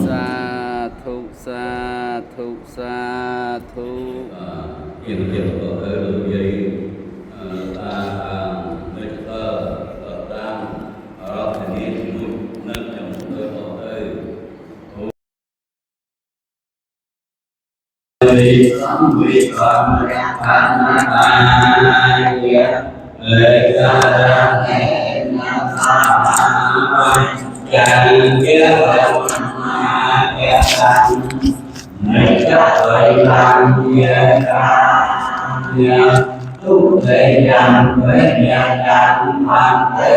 សាធុសាធុសាធុ ជាជាទៅលោកយាយតាខាងមិត្តតាមរដ្ឋធានីមួយនឹងខ្ញុំទៅទៅវិសំវិសំខណ្ឌតាយៈអេករៈេនសាយាយៈវៈយៈនិច្ចវៃឡាយៈកាយៈទុតិយំវេយៈំអន្តេ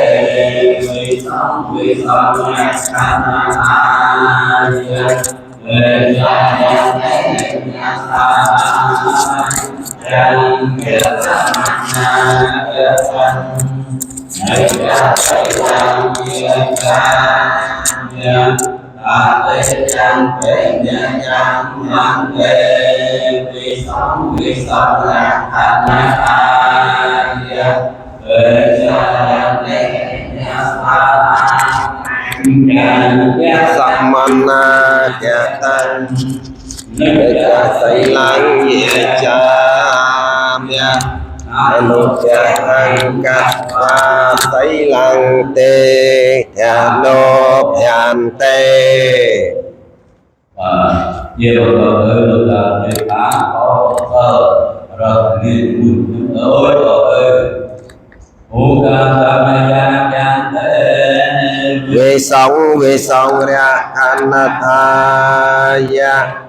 វិសំវិសំខណ្ឌតាយៈអេយៈេសាយៈយៈណាយៈនិច្ចវៃឡាយៈកាយៈអតិចੰបេញញ្ញមន្តេវិសំវិសំលក្ខណតាយៈអេចរេញសាយៈ សមនាកតាំង និ េ ច្ច ចសីលੰយេចាមៈអនុចហង្កត្វាសីលੰទេធនោភន្ទេ បាទជាបន្តទៅលោកតាទេតាអអរដ្ឋធានីមួយអើយអើយអូកាសមយាចានទេ វិសងវិសងរខណ្ឌថាយៈ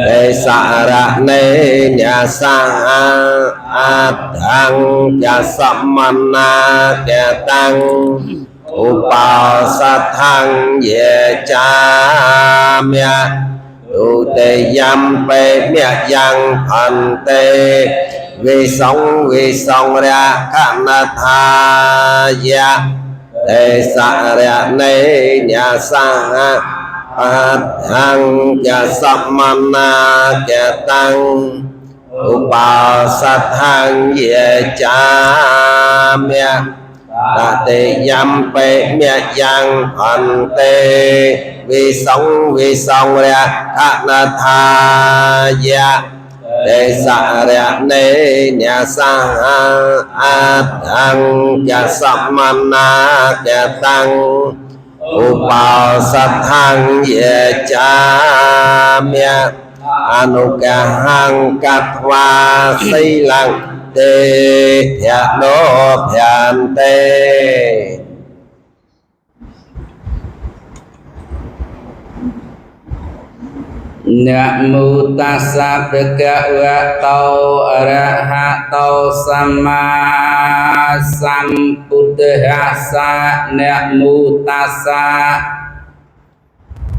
ទេសារៈនេញសាអត្ថੰយសមនាកតាំងឧបោសថੰយេចាមៈទុតិយំបេមយ៉ាងភន្ទេវិសងវិសងរខណ្ឌថាយៈទេសារៈនេញសាអត្ថੰយសមនាកតាំងឧបោសថੰយេចាមៈតតិយំបេមយ៉ាងភន្ទេវិសងវិសងរខណថាយៈទេសារៈនេញសាអត្ថੰយសមនាកតាំងឧបោសថੰយេចាមៈអនុកហង្កត្វាសីលੰទេធនោភន្ទេ នមោតស្សៈភគវៈតោអរហតោសម្មាសម្ពុទ្ធស្សៈនមោតស្សៈ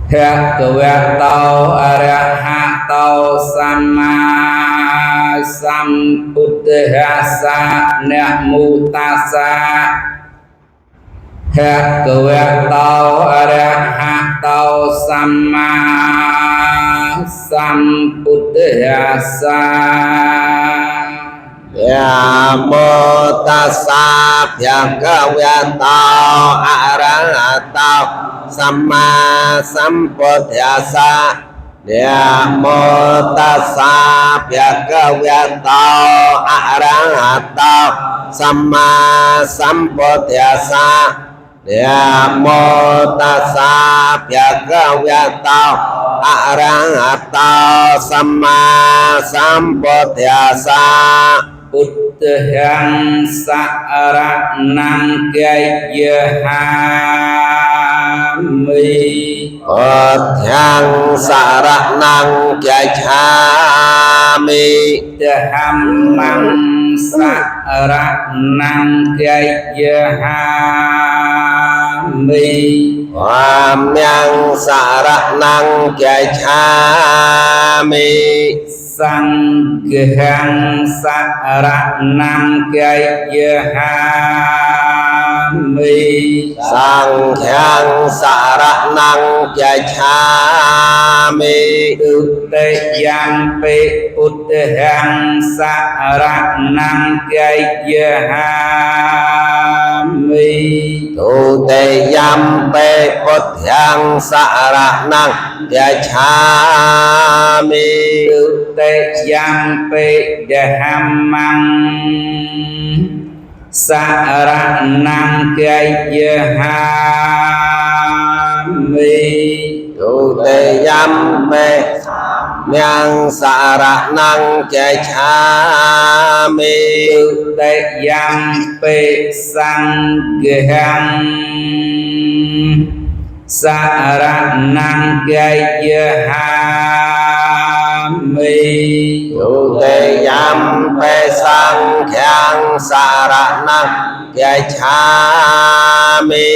ភគវៈតោអរហតោសម្មាសម្ពុទ្ធស្សៈនមោតស្សៈភគវៈតោអរហតោសម្មាសម្ពុទ្ធស្សៈ យមោតស្សៈភគវៈតោអរហតោសម្មាសម្ពុទ្ធស្សៈនមោតស្សៈភគវៈតោអរហតោសម្មាសម្ពុទ្ធស្សៈនមោតស្សៈភគវៈតោអរហតោសម្មាសម្ពុទ្ធស្សៈ ពុទ្ធហੰសរណង្កយហាមិ ពុទ្ធាំសរណង្កច្ឆាមិ ធម្មੰ សរណង្កិយហាមិ ធម្មំសរណង្កិច្ឆាមិ សង្ឃំសរណង្កិយហាមិ សង្ឃំសរណង្កិច្ឆាមិ ទុតិយំពិពុទ្ធំសរណង្កិយហាមិ ទុតិយំពិពុទ្ធំសរណង្កិច្ឆាមិ ទុតិយំពិធម្មំសរណង្កិយហាមិ ទុតិយំពិមំសរណង្កិច្ឆាមិ ទុតិយំពិសង្ឃំសរណង្កិយហាមិ ទុតិយំពិសង្ឃំសរណង្កិច្ឆាមិ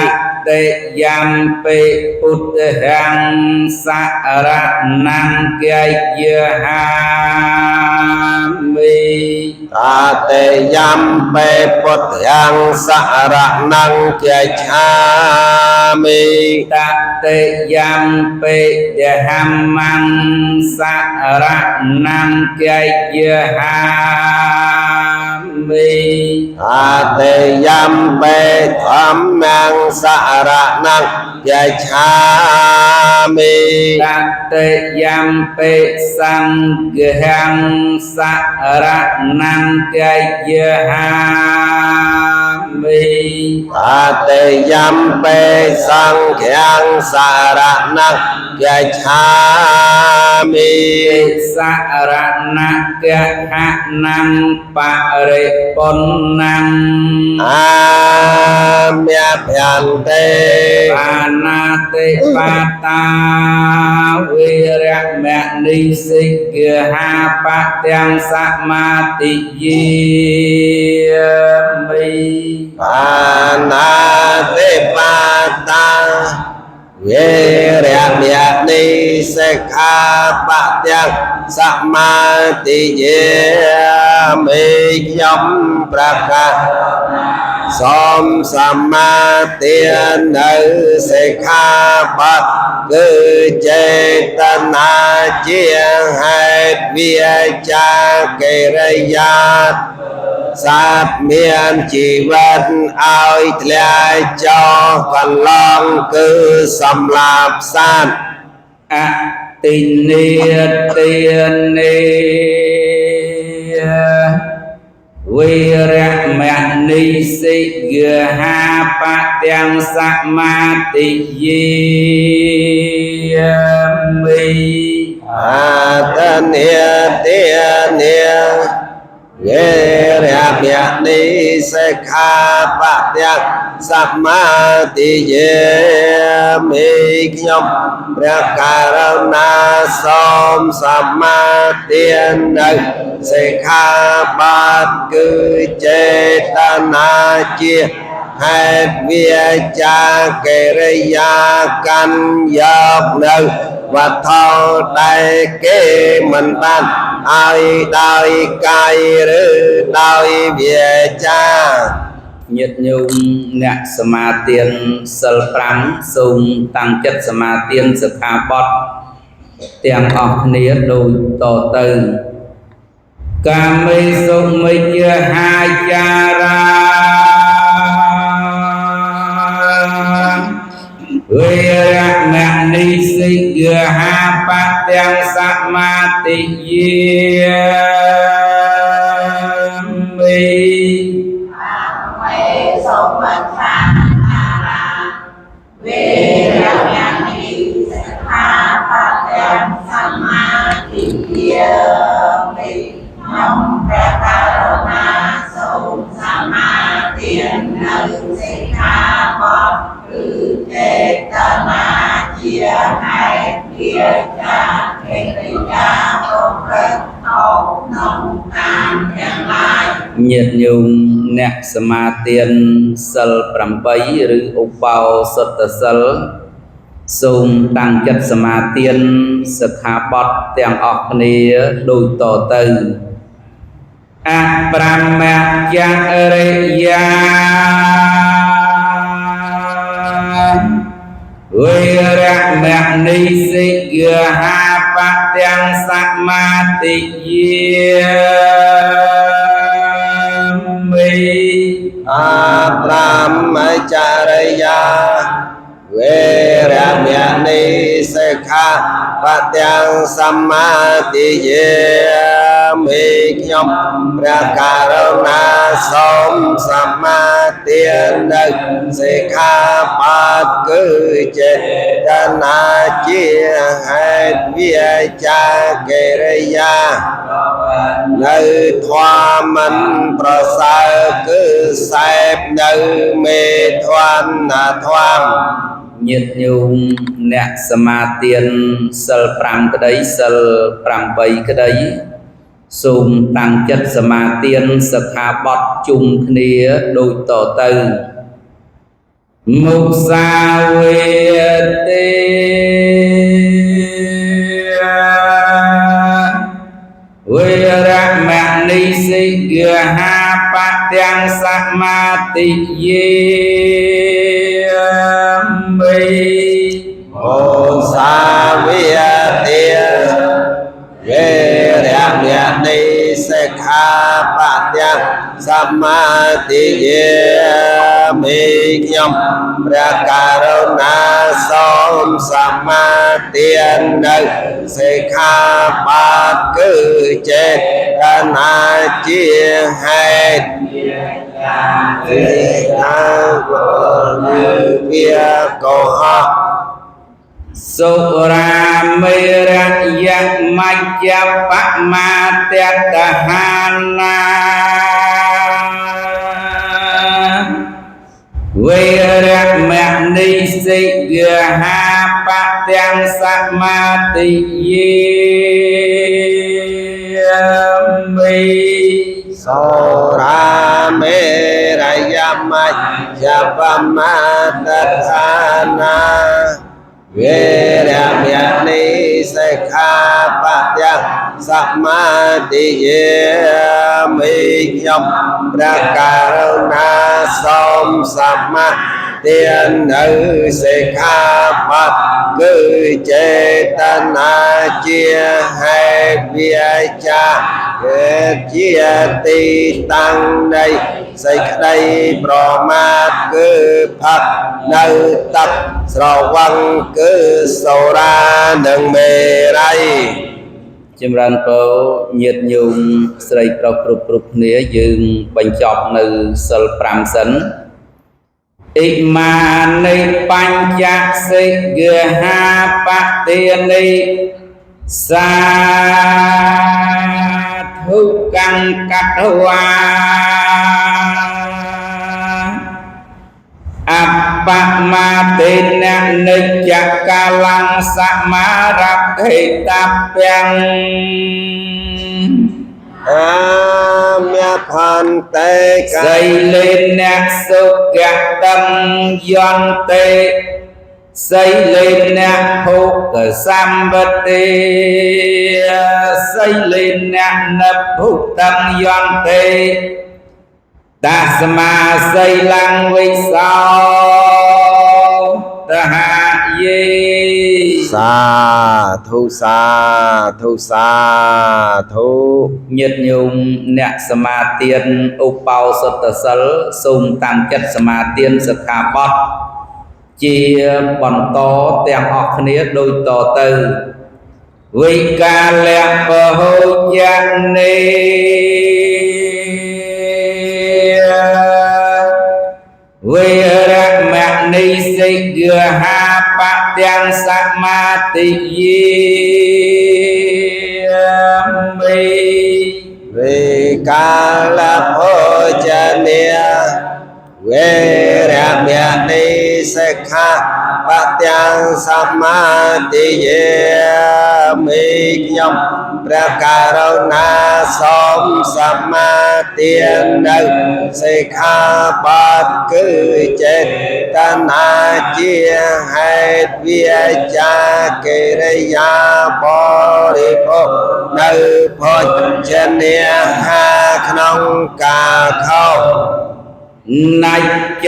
តតិយំពិពុទ្ធំសរណង្កិយហាមិ តតិយំពិពុទ្ធំសរណង្កិច្ឆាមិ តតិយំពិធម្មំសរណង្កិយហាមិ អតិយំពិធម្មំសរណង្កិច្ឆាមិ តតិយំពិសង្ឃំសរណង្កិយហាមិ អតិយំពិសង្ឃំសរណង្កិច្ឆាមិ សរណកហណੰបរិបុណ្ណੰ អាមៈភន្តិ បាណាតិបាតាវេរមណីសិក្ខាបទាំងសមាទិយាមិ បាណាតិបាតាវេរមណីសិក្ខាបទាំងសមាទិយាមិខ្ញុំប្រកាសសូមសមាទាននៅសិក្ខាបទគឺចេតនាជាហេតុវាចាកិរិយាសត្វមានជីវិតឲ្យធ្លាយចោលកន្លងគឺសម្លាប់សត្វ អតិនេទានេវេរមណីសិក្ខាបទាំងសមាទិយាមិ អតនេទានេវេរមណីសិក្ខាបទាំងសមាទិយាមិខ្ញុំព្រះករុណាសូមសមាទាននៅសិក្ខាបទគឺចេតនាជាហេតុវាចាកិរិយាកាន់យកនៅវត្ថុដែលគេមិនបានឲ្យដោយកាយឬដោយវាចា ញាតិញោមអ្នកសមាទានសិល5សូមតាំងចិត្តសមាទានសិក្ខាបទទាំងអស់គ្នាដូចតទៅកាមេសុមិជ្ហាចារាវេរមណីសិក្ខាបទាំងសមាទិយាមិ មេសុមច្ឆាចារាវេរមណីសិក្ខាបទាំងសមាទិយាមិខ្ញុំព្រះករុណាសូមសមាទាននៅសិក្ខាបទគឺចេតនាជាហេតុវាចាកិរិយាប្រព្រឹត្តខុសក្នុងកាមទាំងឡាយ ញាតិញោមអ្នកសមាទានសិល8ឬឧបោសថសិលសូមតាំងចិត្តសមាទានសិក្ខាបទទាំងអស់គ្នាដូចតទៅអប្រមចរិយាវេរមណីសិក្ខាបទាំងសមាទិយាមិ អប្រមចរិយាវេរមណីសិក្ខាបទាំងសមាទិយាមិខ្ញុំព្រះករុណាសូមសមាទាននៅសិក្ខាបទគឺចេតនាជាហេតុវាចាកិរិយានៅធម៌មិនប្រសើរគឺសេពនៅមេធនធម៌ ញាតិញោមអ្នកសមាទានសិល5ក្តីសិល8ក្តីសូមតាំងចិត្តសមាទានសិក្ខាបទជុំគ្នាដូចតទៅមុសាវេទេវេរមណីសិក្ខាបទាំងសមាទិយាមិ មុសាវេទេវេរមណីសិក្ខាបទាំងសមាទិយាមិខ្ញុំព្រះករុណាសូមសមាទាននៅសិក្ខាបទគឺចេតនាជាហេតុសិក្ខាបទវាកុហក សុរាមេរយមជ្ជបមាតតហានាវេរមណីសិក្ខាបទាំងសមាទិយាមិ សូរាមេរយមជ្ជបមាតឋានាវេរមណីសិក្ខាបទាំងសមាទិយាមិខ្ញុំព្រះករុណាសូមសមាទាននៅសិក្ខាបទគឺចេតនាជាហេតុវាចាជាទីតាំងនៃសេចក្តីប្រមាទគឺផឹកនៅទឹកស្រវឹងគឺសូរានិងមេរ័យ ចម្រើនពរញាតិញោមស្រីប្រុសគ្រប់គ្រប់គ្នាយើងបញ្ចប់នៅសិល5សិនអ៊ិមានិបញ្ចសិក្ខាបទានិសាធុកង្កតវាអបមាទេននិច្ចកាលੰសមារខិតព្យំ អាមផន្តេក សីលេនសុគតੰយន្តិសីលេនភោគសម្បតិសីលេននិភុតੰយន្តិតាស្មាសីលੰវិសោតហាយេ សាធុសាធុសាធុ ញាតិញោមអ្នកសមាទានឧបោសថសិលសូមតាំងចិត្តសមាទានសិក្ខាបទជាបន្តទាំងអស់គ្នាដូចតទៅវិកាលៈពហុយនេវេរមណីសិក្ខាបទាំងសមាទិយាមិ វេកាលភោជនីវេរមណី សិក្ខាបទាំងសមាទិយាមិខ្ញុំព្រះករុណាសូមសមាទាននៅសិក្ខាបទគឺចេតនាជាហេតុវាចាកិរិយាបរិភោគនៅភោជនាហាក្នុងកាលខោ នច្ច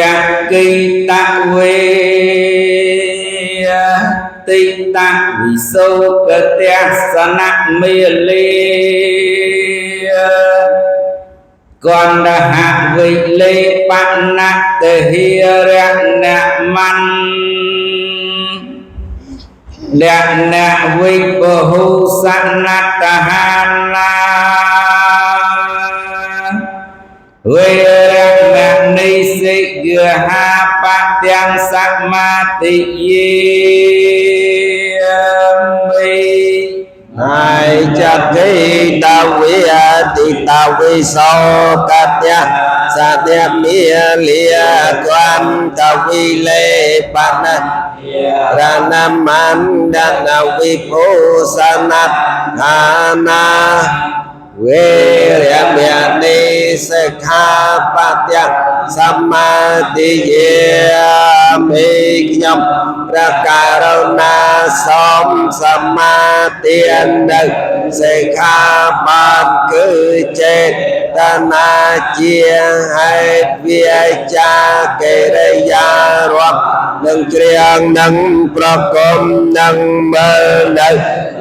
គិតវេតិតវិសោកទស្សនមេលាកណ្ដហវិលេបនតហិរណមន្តលនវិពហុសនតហានាវេរមណីសិកហាបទាំងសមាទិយាមិ ហើយចក្ខិតវេតិតវិសោកតៈសតមេលាកន្តវិលេបនរណមណ្ដនវិភូសនដ្ឋានាវេរមណីសិក្ខាបទាំងសមាទិយាមិខ្ញុំព្រះករុណាសូមសមាទាននៅសិក្ខាបទគឺចេតនាជាហេតុវាចាកិរិយារាប់នឹងច្រៀងនឹងប្រគំនឹងមើលនៅ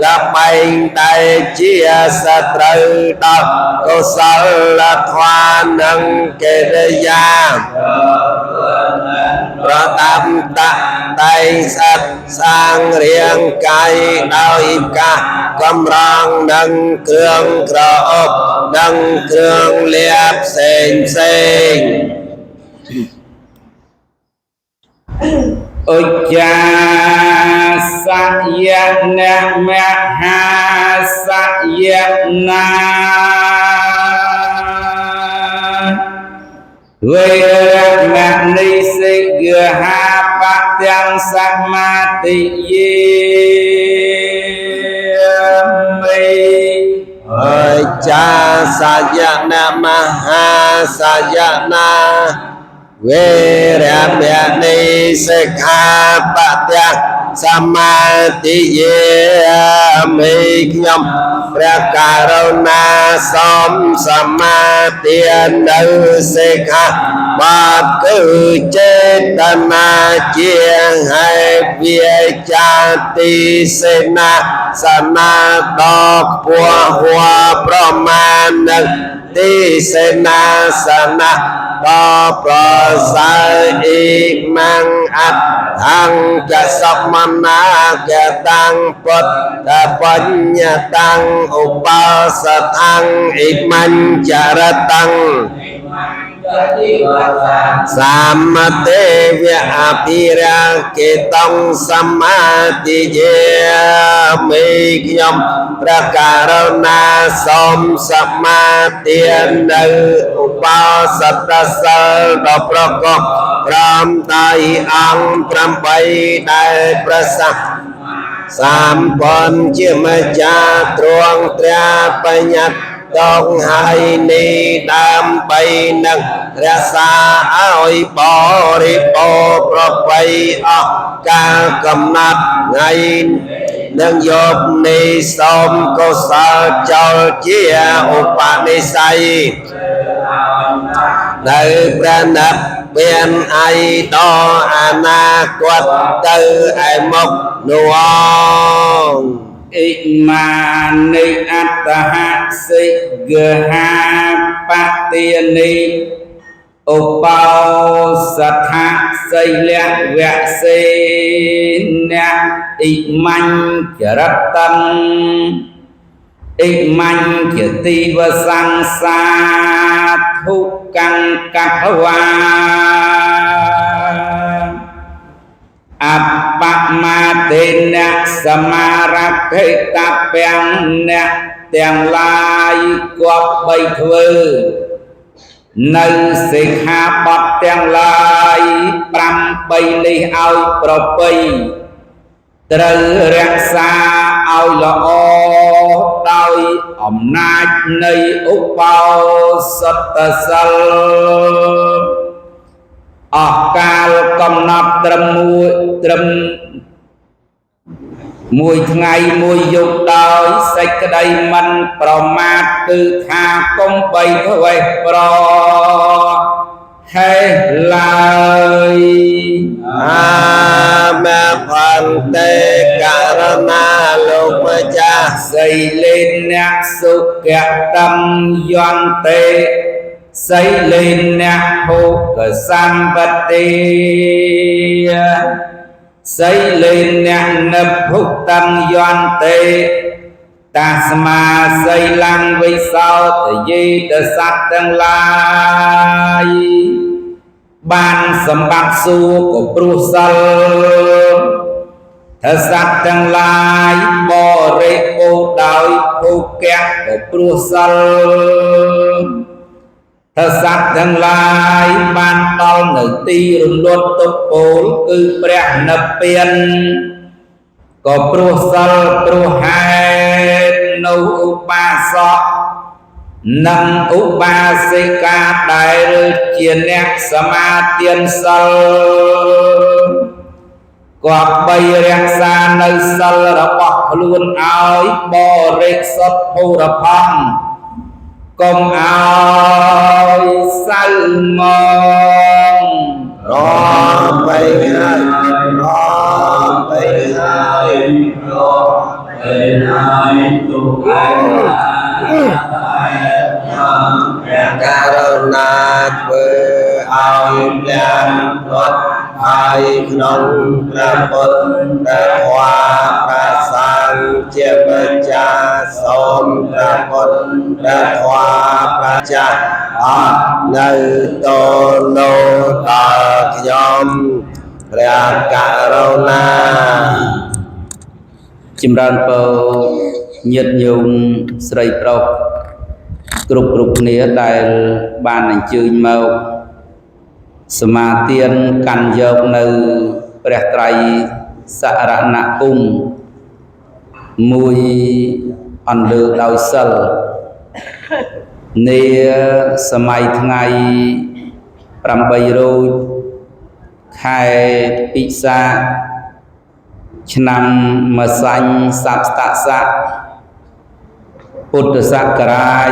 លបែងដែលជាសត្រូវដល់កុសលធម៌និងកិរិយាប្រដាប់តតែងស្អិតសាងរាងកាយដោយកាសកំរងនិងគ្រឿងក្រអូបនិងគ្រឿងលាបផ្សេងផ្សេង ឧច្ចាសយនមហាសយនាវេរមណីសិកហាបទាំងសមាទិយាមិ អច្ចាសយនមហាសយនាវេរមណីសិក្ខាបទាំងសមាទិយាមិខ្ញុំព្រះករុណាសូមសមាទាននៅសិក្ខាបទគឺចេតនាជាហេតុវាចាទីសេនាសនាដ៏ខ្ពស់ហួប្រមាណនឹងទីសេនាសនៈដ៏ប្រសើរអ៊ីមੰអដ្ឋង្កសមនាកតាំងពុទ្ធបញ្ញតាំងឧបោសថੰអ៊ីមញ្ចរតាំងសាមទេវៈអភិរាកេតងសមាទិយាមិខ្ញុំព្រះករុណាសូមសមាទាននៅឧបោសថសិលដ៏ប្រកបព្រមដោយអង្គ8ដែលប្រសាសសាមពនជាម្ចាស់ទ្រង់ត្រាបញ្ញត្តិដងហើយនេះដើម្បីនឹងរក្សាឲ្យបរិបូរប្របីអស់កាលកំណត់ថ្ងៃនឹងយប់នេះសូមកុសលចោលជាឧបនិស្ស័យនៅព្រះនិព្វានឯដល់អនាគតទៅឯមុខនោះ អ៊ិមានិអត្តហសិកហាបទានិឧបោសថសិលវៈសេនៈអ៊ិមញ្ចរតੰអ៊ិមញ្ចទីវសង្សាធុកង្កវាអបមាទេនៈសមារខិតពាំងអ្នកទាំងឡាយគប្បីធ្វើ នៅសិក្ខាបទទាំងឡាយ8នេះឲ្យប្រពៃត្រូវរក្សាឲ្យល្អដោយអំណាចនៃឧបោសថសិលអស់កាលកំណត់ត្រឹមមួយត្រឹមមួយថ្ងៃមួយយប់ដោយសេចក្តីមិនប្រមាទគឺថាកុំបីធ្វេសប្រហែសឡើយ អាមេផន្តេករណាលោកម្ចាស់ សីលេនៈសុគតំយន្តិសីលេនៈភោគសម្បតិសីលេនៈនិភុតំយន្តិតាស្មាសីលੰវិសោទយេតសត្វទាំងឡាយបានសម្បត្តិសួគ៌ក៏ព្រោះសិលថាសត្វទាំងឡាយបរិបូរណ៍ដោយភោគៈក៏ព្រោះសិលថាសត្វទាំងឡាយបានដល់នៅទីរំលត់ទុក្ខពលគឺព្រះនិព្វានក៏ព្រោះសិលព្រោះហេតុនៅឧបាសកនិងឧបាសិកាដែលជាអ្នកសមាទានសិលគប្បីរក្សានៅសិលរបស់ខ្លួនឲ្យបរិសុទ្ធភូរផង់កុំឲ្យសៅមង របីហើយរបីហើយ របីហើយទុក្ខព្រះ ករណាធ្វើឲ្យព្រះរត់ហើយក្នុងព្រះពុទ្ធព្រះធម៌ព្រះសង្ឃជាម្ចាស់សូមព្រះពុទ្ធព្រះធម៌ព្រះចាស់អត់នៅតលោដល់ខ្ញុំព្រះករុណា ចម្រើនពរញាតិញោមស្រីប្រុសគ្រប់គ្រប់គ្នាដែលបានអញ្ជើញមកសមាទានកាន់យកនៅព្រះត្រៃសរណគមមួយអន្លើដោយសិលនាសម័យថ្ងៃ8រោចខែពិសាខឆ្នាំម្សាញ់សប្តស័កពុទ្ធសករាជ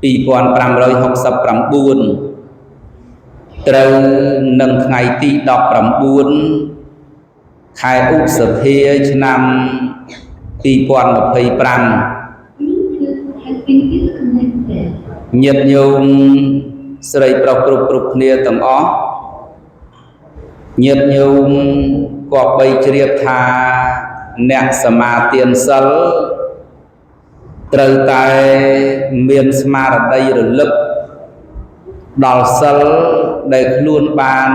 2569ត្រូវនឹងថ្ងៃទី19ខែឧសភាឆ្នាំ2025ញាតិញោមស្រីប្រុសគ្រប់គ្រប់គ្នាទាំងអស់ញាតិញោមគប្បីជ្រាបថាអ្នកសមាទានសិលត្រូវតែមានស្មារតីរលឹកដល់សិលដែលខ្លួនបាន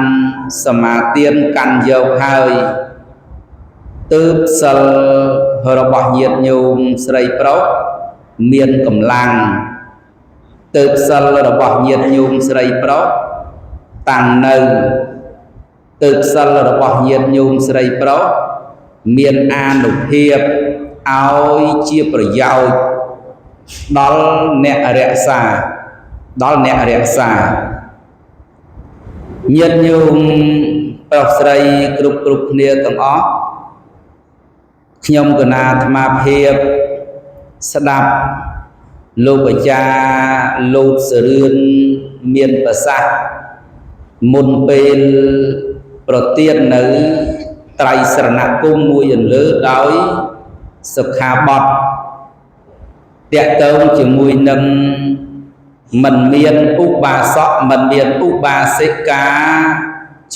សមាទានកាន់យកហើយទើបសិលរបស់ញាតិញោមស្រីប្រុសមានកម្លាំងទើបសិលរបស់ញាតិញោមស្រីប្រុសតាំងនៅទើបសិលរបស់ញាតិញោមស្រីប្រុសមានអានុភាពឲ្យជាប្រយោជន៍ដល់អ្នករក្សាដល់អ្នករក្សាញាតិញោមប្រុសស្រីគ្រប់គ្រប់គ្នាទាំងអស់ខ្ញុំកណាអាត្មាភាពស្ដាប់លោកអាចារ្យលោកសរឿនមានប្រសាសន៍មុនពេលប្រទាននៅត្រៃសរណគមមួយអន្លើដោយសុខាបទតាក់ទងជាមួយនឹងមិនមានឧបាសកមិនមានឧបាសិកា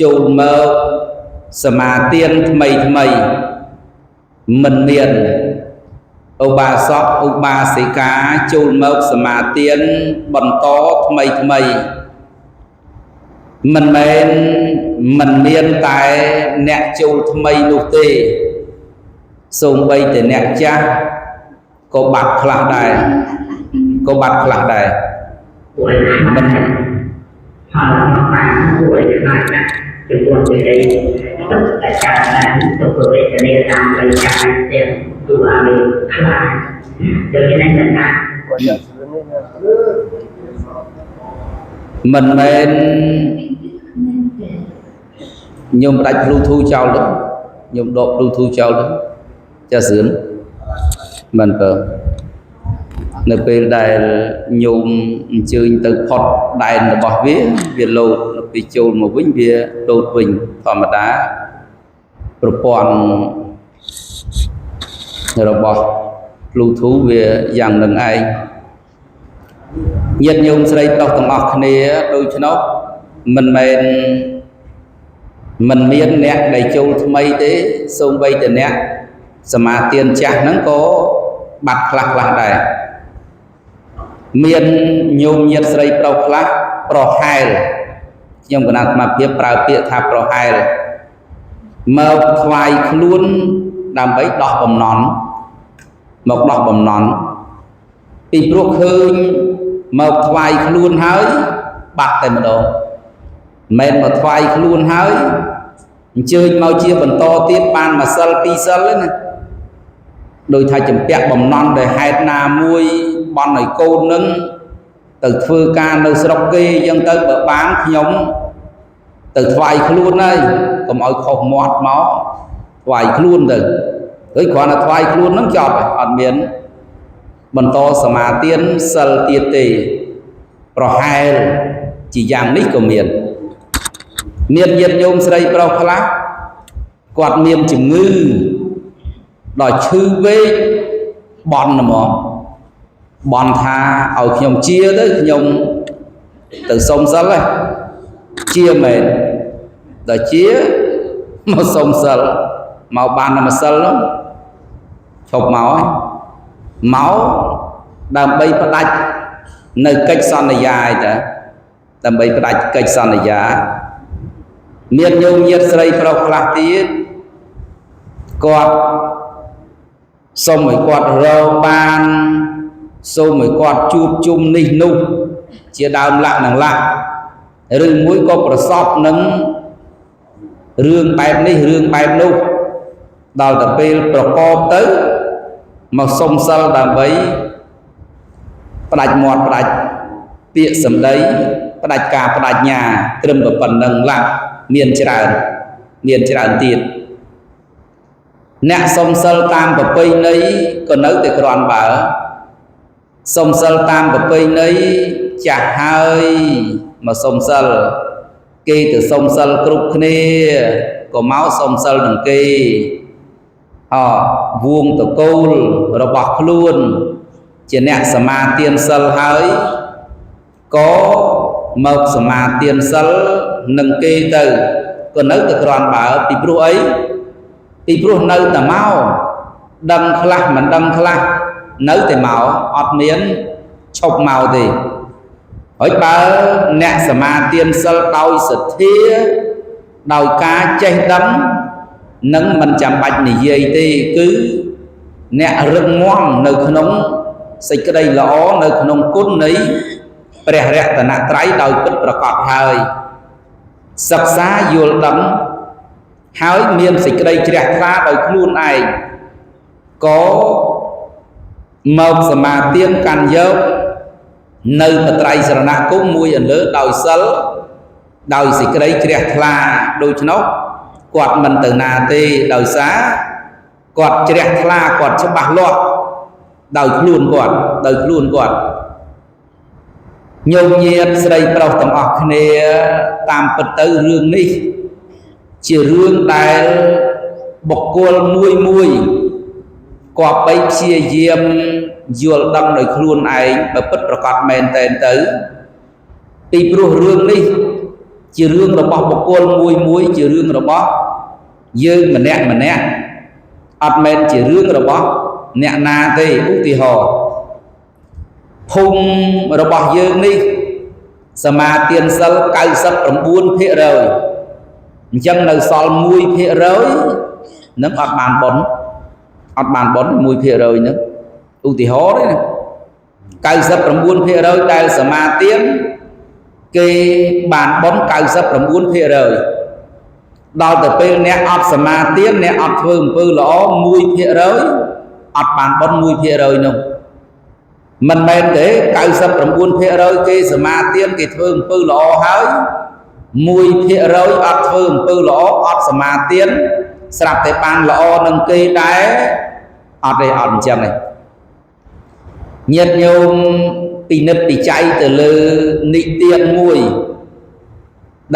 ចូលមកសមាទានថ្មីថ្មីមិនមានឧបាសកឧបាសិកាចូលមកសមាទានបន្តថ្មីថ្មីមិនមែនមិនមានតែអ្នកចូលថ្មីនោះទេសូម្បីតែអ្នកចាស់ក៏បាត់ខ្លះដែរក៏បាត់ខ្លះដែរមិន គួរឲ្យខ្លាចណាស់ចំពោះសេចក្តីទុក្ខដែលកើតឡើងទុក្ខវេទនាតាមផ្លូវកាយទាំងគួរឲ្យខ្លាចដូច្នេះមិនថា មិនមែនញោមផ្ដាច់ Bluetooth ចោលទៅញោមដក Bluetooth ចោលទៅចាសឿនមិនបើនៅពេលដែលញោមអញ្ជើញទៅផុតដែនរបស់វាវាលោតនៅពេលចូលមកវិញវាលោតវិញធម្មតាប្រព័ន្ធរបស់ Bluetooth វាយ៉ាងនឹងឯងញាតិញោមស្រីប្រុសទាំងអស់គ្នាដូច្នោះមិនមែនមិនមានអ្នកដែលចូលថ្មីទេសូម្បីតែអ្នកសមាទានចាស់ហ្នឹងក៏បាត់ខ្លះខ្លះដែរមានញោមញាតិស្រីប្រុសខ្លះប្រហែលខ្ញុំកណាអាត្មាភាពប្រើពាក្យថាប្រហែលមកថ្វាយខ្លួនដើម្បីដោះបំណន់មកដោះបំណន់ពីព្រោះឃើញមកថ្វាយខ្លួនហើយបាត់តែម្ដងមិនមកថ្វាយខ្លួនហើយអញ្ជើញមកជាបន្តទៀតបានមួយសិលពីរសិលទេណាដោយថាចម្ពាក់បំណន់ដោយហេតុណាមួយបន់ឲ្យកូននឹងទៅធ្វើការនៅស្រុកគេអញ្ចឹងទៅបើបានខ្ញុំទៅថ្វាយខ្លួនហើយកុំឲ្យខុសមាត់មកថ្វាយខ្លួនទៅហើយគ្រាន់តែថ្វាយខ្លួននឹងចប់អត់មានបន្តសមាទានសិលទៀតទេប្រហែលជាយ៉ាងនេះក៏មានមានញាតិញោមស្រីប្រុសខ្លះគាត់មានជំងឺដល់ឈឺវែកបន់ហ្មងបន់ថាឲ្យខ្ញុំជាទៅខ្ញុំទៅសុំសិលហ៎ជាមែនដល់ជាមកសុំសិលមកបានតែមួយសិលនោះឈប់មកហើយមកដើម្បីផ្ដាច់នៅកិច្ចសន្យាឯតាដើម្បីផ្ដាច់កិច្ចសន្យាមានញោមញាតិស្រីប្រុសខ្លះទៀតគាត់សូមឲ្យគាត់រកបានសូមឲ្យគាត់ជួបជុំនេះនោះជាដើមលក្ខនឹងលក្ខឬមួយក៏ប្រសពនឹងរឿងបែបនេះរឿងបែបនោះដល់ទៅពេលប្រកបទៅមកសុំសិលដើម្បីផ្ដាច់មាត់ផ្ដាច់ពាក្យសម្ដីផ្ដាច់ការបដិញ្ញាត្រឹមតែប៉ុណ្្នឹងឡាមានច្រើនមានច្រើនទៀតអ្នកសុំសិលតាមប្រពៃណីក៏នៅតែគ្រាន់បើសុំសិលតាមប្រពៃណីចាស់ហើយមកសុំសិលគេទៅសុំសិលគ្រប់គ្នាក៏មកសុំសិលនឹងគេអវងតកូលរបស់ខ្លួនជាអ្នកសមាទានសិលហើយក៏មកសមាទានសិលនឹងគេទៅក៏នៅតែគ្រាន់បើពីព្រោះអីពីព្រោះនៅតែមកដឹងខ្លះមិនដឹងខ្លះនៅតែមកអត់មានឈប់មកទេហើយបើអ្នកសមាទានសិលដោយសទ្ធាដោយការចេះដឹងនឹងមិនចាំបាច់និយាយទេគឺអ្នករឹងមាំនៅក្នុងសេចក្តីល្អនៅក្នុងគុណនៃព្រះរតនត្រ័យដោយពិតប្រាកដហើយសិក្សាយល់ដឹងហើយមានសេចក្តីជ្រះថ្លាដោយខ្លួនឯងក៏មកសមាទានកាន់យកនៅបត្រៃសរណគមមួយអន្លើដោយសិលដោយសេចក្តីជ្រះថ្លាដូច្នោះគាត់មិនទៅណាទេដោយសារគាត់ជ្រះថ្លាគាត់ច្បាស់លាស់ដោយខ្លួនគាត់ដោយខ្លួនគាត់ញោមញាតិស្រីប្រុសទាំងអស់គ្នាតាមពិតទៅរឿងនេះជារឿងដែលបុគ្គលមួយមួយគប្បីព្យាយាមយល់ដឹងដោយខ្លួនឯងបើពិតប្រាកដមែនតែនទៅពីព្រោះរឿងនេះជារឿងរបស់បុគ្គលមួយមួយជារឿងរបស់យើងម្នាក់ម្នាក់អត់មែនជារឿងរបស់អ្នកណាទេឧទាហរណ៍ភូមិរបស់យើងនេះសមាទានសិល 99% អញ្ចឹងនៅសល់ 1% នឹងអត់បានបុណ្យអត់បានបុណ្យ 1% ហ្នឹងឧទាហរណ៍ទេណា 99% ដែលសមាទាន គេបានបុណ្យ99%ដល់ទៅពេលអ្នកអត់សមាទានអ្នកអត់ធ្វើអំពើល្អ1%អត់បានបុណ្យ1%នោះមិនមែនទេ99%គេសមាទានគេធ្វើអំពើល្អហើយ1%អត់ធ្វើអំពើល្អអត់សមាទានស្រាប់តែបានល្អនឹងគេដែរអត់ទេអត់អញ្ចឹងទេញាតិញោមពិនិត្យពិច័យទៅលើនិទានមួយ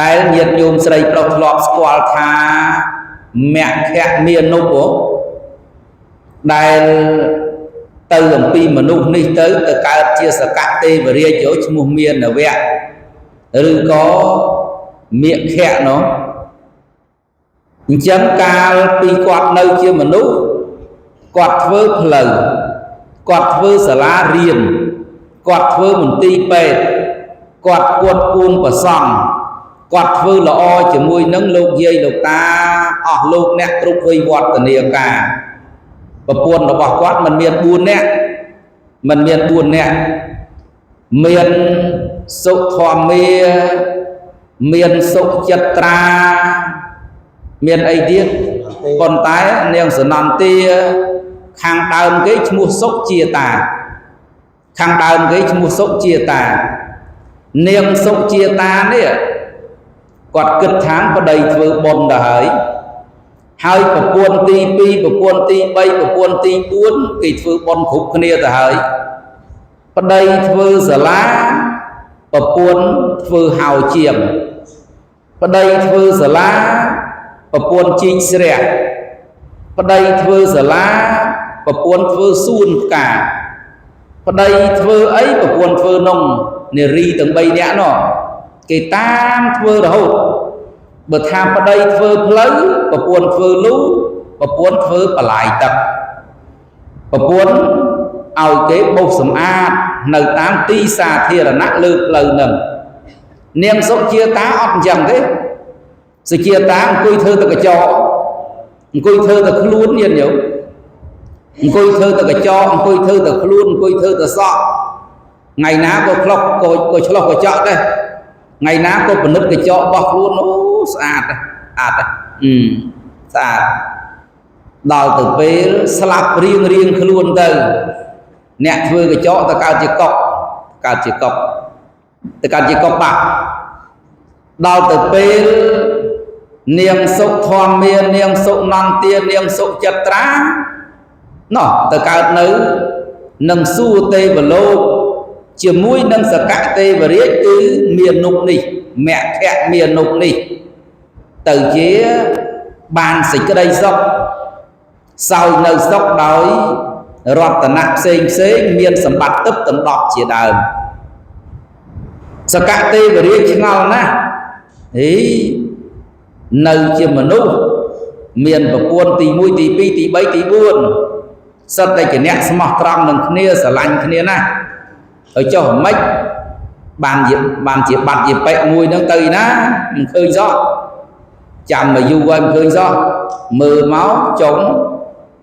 ដែលញាតិញោមស្រីប្រុសធ្លាប់ស្គាល់ថាមគ្គមានុពដែលទៅអំពីមនុស្សនេះទៅកើតជាសកទេវរាជឈ្មោះមានវៈឬក៏មគ្គនោះអញ្ចឹងកាលពីគាត់នៅជាមនុស្សគាត់ធ្វើផ្លូវគាត់ធ្វើសាលារៀនគាត់ធ្វើមន្ទីរពេទ្យគាត់គួតគួងប្រសង់គាត់ធ្វើល្អជាមួយនឹងលោកយាយលោកតាអស់លោកអ្នកគ្រប់វ័យវឌ្ឍនាការប្រពន្ធរបស់គាត់មិនមាន4នាក់មិនមាន4នាក់មានសុធម្មាមានសុចិត្រាមានអីទៀតប៉ុន្តែនាងសនន្ទាខាងដើមគេឈ្មោះសុជាតាខាងដើមគេឈ្មោះសុជាតានាងសុជាតានេះគាត់គិតថាប្តីធ្វើបុណ្យទៅហើយហើយប្រពន្ធទី2ប្រពន្ធទី3ប្រពន្ធទី4គេធ្វើបុណ្យគ្រប់គ្នាទៅហើយប្តីធ្វើសាលាប្រពន្ធធ្វើហៅជាងប្តីធ្វើសាលាប្រពន្ធជីកស្រះប្តីធ្វើសាលាប្រពន្ធធ្វើសួនផ្កាប្តីធ្វើអីប្រពន្ធធ្វើនំនារីទាំង3នាក់នោះគេតាមធ្វើរហូតបើថាប្តីធ្វើផ្លូវប្រពន្ធធ្វើលូប្រពន្ធធ្វើបន្លាយទឹកប្រពន្ធឲ្យគេបោសសម្អាតនៅតាមទីសាធារណៈលើផ្លូវនឹងនាងសុជាតាអត់អញ្ចឹងទេសុជាតាអង្គុយធ្វើតែកញ្ចក់អង្គុយធ្វើតែខ្លួនញាតិញោមអង្គុយធ្វើតែកញ្ចក់អង្គុយធ្វើតែខ្លួនអង្គុយធ្វើតែសក់ថ្ងៃណាក៏ឆ្លោះក៏ឆ្លោះកញ្ចក់ដែរថ្ងៃណាក៏ពិនិត្យកញ្ចក់របស់ខ្លួនអូស្អាតអាតស្អាតដល់ទៅពេលស្លាប់រៀងរៀងខ្លួនទៅអ្នកធ្វើកញ្ចក់ទៅកើតជាកុកកើតជាកុកទៅកើតជាកុកបាក់ដល់ទៅពេលនាងសុធម្មានាងសុនន្ទានាងសុចិត្រាណោះទៅកើតនៅនឹងសួគ៌ទេវលោកជាមួយនឹងសកទេវរាជគឺមានុពនេះមគ្គមានុពនេះទៅជាបានសេចក្តីសុខសោយនៅសុខដោយរតនៈផ្សេងផ្សេងមានសម្បត្តិទឹកដណ្ដប់ជាដើមសកទេវរាជឆ្ងល់ណាស់ហីនៅជាមនុស្សមានប្រពន្ធទី1ទី2ទី3ទី4សិតតែជាអ្នកស្មោះត្រង់នឹងគ្នាស្រឡាញ់គ្នាណាស់ហើយចុះមិនបានជាបាត់ជាប៉ិមួយហ្នឹងទៅណាមិនឃើញសោះចាំមកយូរហើយមិនឃើញសោះមើលមកចុង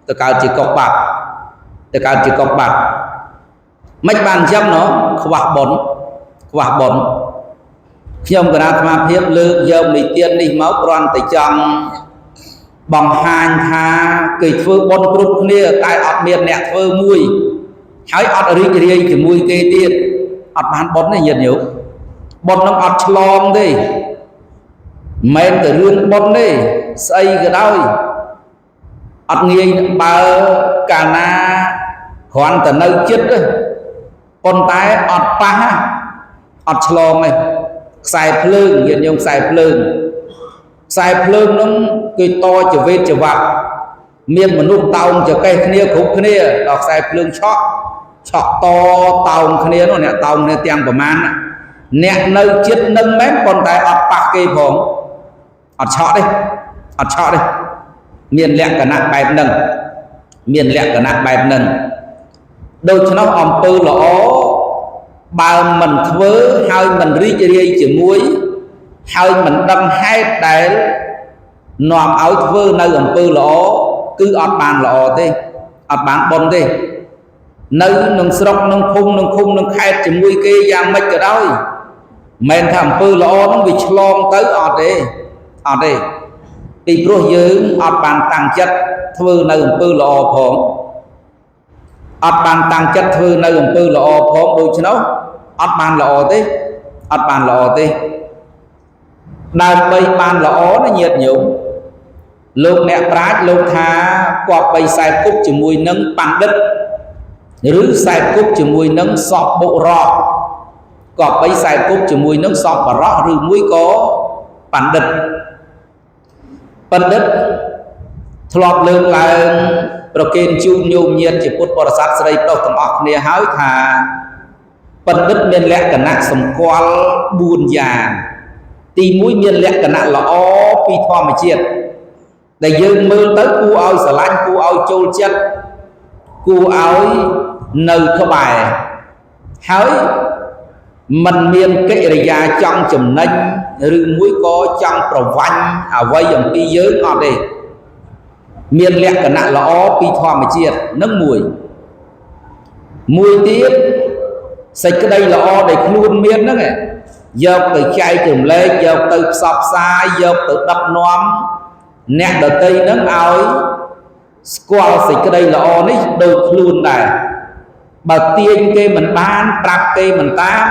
ទៅកើតជាកុកបាត់ទៅកើតជាកុកបាត់មិនបានអញ្ចឹងណោះខ្វះបុណ្យខ្វះបុណ្យខ្ញុំកណាអាត្មាភាពលើកយកនិទាននេះមកគ្រាន់តែចង់បង្ហាញថាគេធ្វើបុណ្យគ្រប់គ្នាតែអត់មានអ្នកធ្វើមួយហើយអត់រីករាយជាមួយគេទៀតអត់បានបុណ្យទេញាតិញោមបុណ្យនឹងអត់ឆ្លងទេមិនមែនតែរឿងបុណ្យទេស្អីក៏ដោយអត់ងាយបើកាលណាគ្រាន់តែនៅចិត្តទេប៉ុន្តែអត់ប៉ះអត់ឆ្លងទេខ្សែភ្លើងញាតិញោមខ្សែភ្លើងខ្សែភ្លើងនឹងគេតចវេតចវត្តមានមនុស្សតោងចកេះគ្នាគ្រប់គ្នាដល់ខ្សែភ្លើងឆក់ឆក់តតោងគ្នានោះអ្នកតោងគ្នាទាំងប្រមាណអ្នកនៅចិត្តនឹងមែនប៉ុន្តែអត់ប៉ះគេផងអត់ឆក់ទេអត់ឆក់ទេមានលក្ខណៈបែបហ្នឹងមានលក្ខណៈបែបហ្នឹងដូច្នោះអំពើល្អបើមិនធ្វើហើយមិនរីករាយជាមួយហើយមិនដឹងហេតុដែលនាំឲ្យធ្វើនៅអំពើល្អគឺអត់បានល្អទេអត់បានបុណ្យទេនៅក្នុងស្រុកក្នុងភូមិក្នុងឃុំក្នុងខេត្តជាមួយគេយ៉ាងម៉េចក៏ដោយ មិនថាអំពើល្អហ្នឹងវាឆ្លងទៅអត់ទេអត់ទេពីព្រោះយើងអត់បានតាំងចិត្តធ្វើនៅអំពើល្អផងអត់បានតាំងចិត្តធ្វើនៅអំពើល្អផងដូច្នោះអត់បានល្អទេអត់បានល្អទេដើម្បីបានល្អណាញាតិញោមលោកអ្នកប្រាជ្ញលោកថាគប្បីខ្សែគប់ជាមួយនឹងបណ្ឌិតឬខ្សែគប់ជាមួយនឹងសពបុរសគប្បីខ្សែគប់ជាមួយនឹងសពបរោះឬមួយក៏បណ្ឌិតបណ្ឌិតធ្លាប់លើកឡើងប្រគេនជូនញោមញាតិជាពុទ្ធបរិស័ទស្រីប្រុសទាំងអស់គ្នាហើយថាបណ្ឌិតមានលក្ខណៈសម្គាល់4យ៉ាងទី1មានលក្ខណៈល្អពីធម្មជាតិដែលយើងមើលទៅគួរឲ្យស្រឡាញ់គួរឲ្យចូលចិត្តគួរឲ្យនៅក្បែរហើយមិនមានកិរិយាចង់ចំណេញឬមួយក៏ចង់ប្រវាញ់អ្វីអំពីយើងអត់ទេមានលក្ខណៈល្អពីធម្មជាតិនឹងមួយមួយទៀតសេចក្តីល្អដែលខ្លួនមានហ្នឹងយកទៅចែករំលែកយកទៅផ្សព្វផ្សាយយកទៅដឹកនាំអ្នកដទៃហ្នឹងឲ្យស្គាល់សេចក្តីល្អនេះដូចខ្លួនដែរបើទាញគេមិនបានប្រាប់គេមិនតាម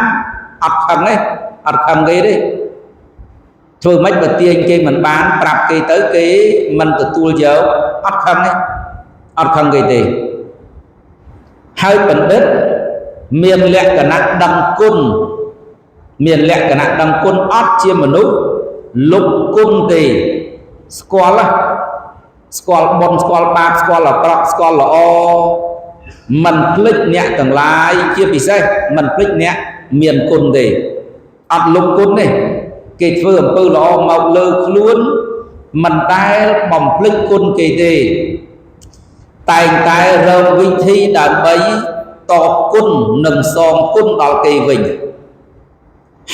អត់ខឹងទេអត់ខឹងគេទេធ្វើម៉េចបើទាញគេមិនបានប្រាប់គេទៅគេមិនទទួលយកអត់ខឹងទេអត់ខឹងគេទេហើយបណ្ឌិតមានលក្ខណៈដឹងគុណមានលក្ខណៈដឹងគុណអត់ជាមនុស្សលុបគុណទេស្គាល់ស្គាល់បុណ្យស្គាល់បាបស្គាល់អាក្រក់ស្គាល់ល្អមិនភ្លេចអ្នកទាំងឡាយជាពិសេសមិនភ្លេចអ្នកមានគុណទេអត់លុបគុណទេគេធ្វើអំពើល្អមកលើខ្លួនមិនដែលបំភ្លេចគុណគេទេតែងតែរកវិធីដើម្បីតបគុណនិងសងគុណដល់គេវិញ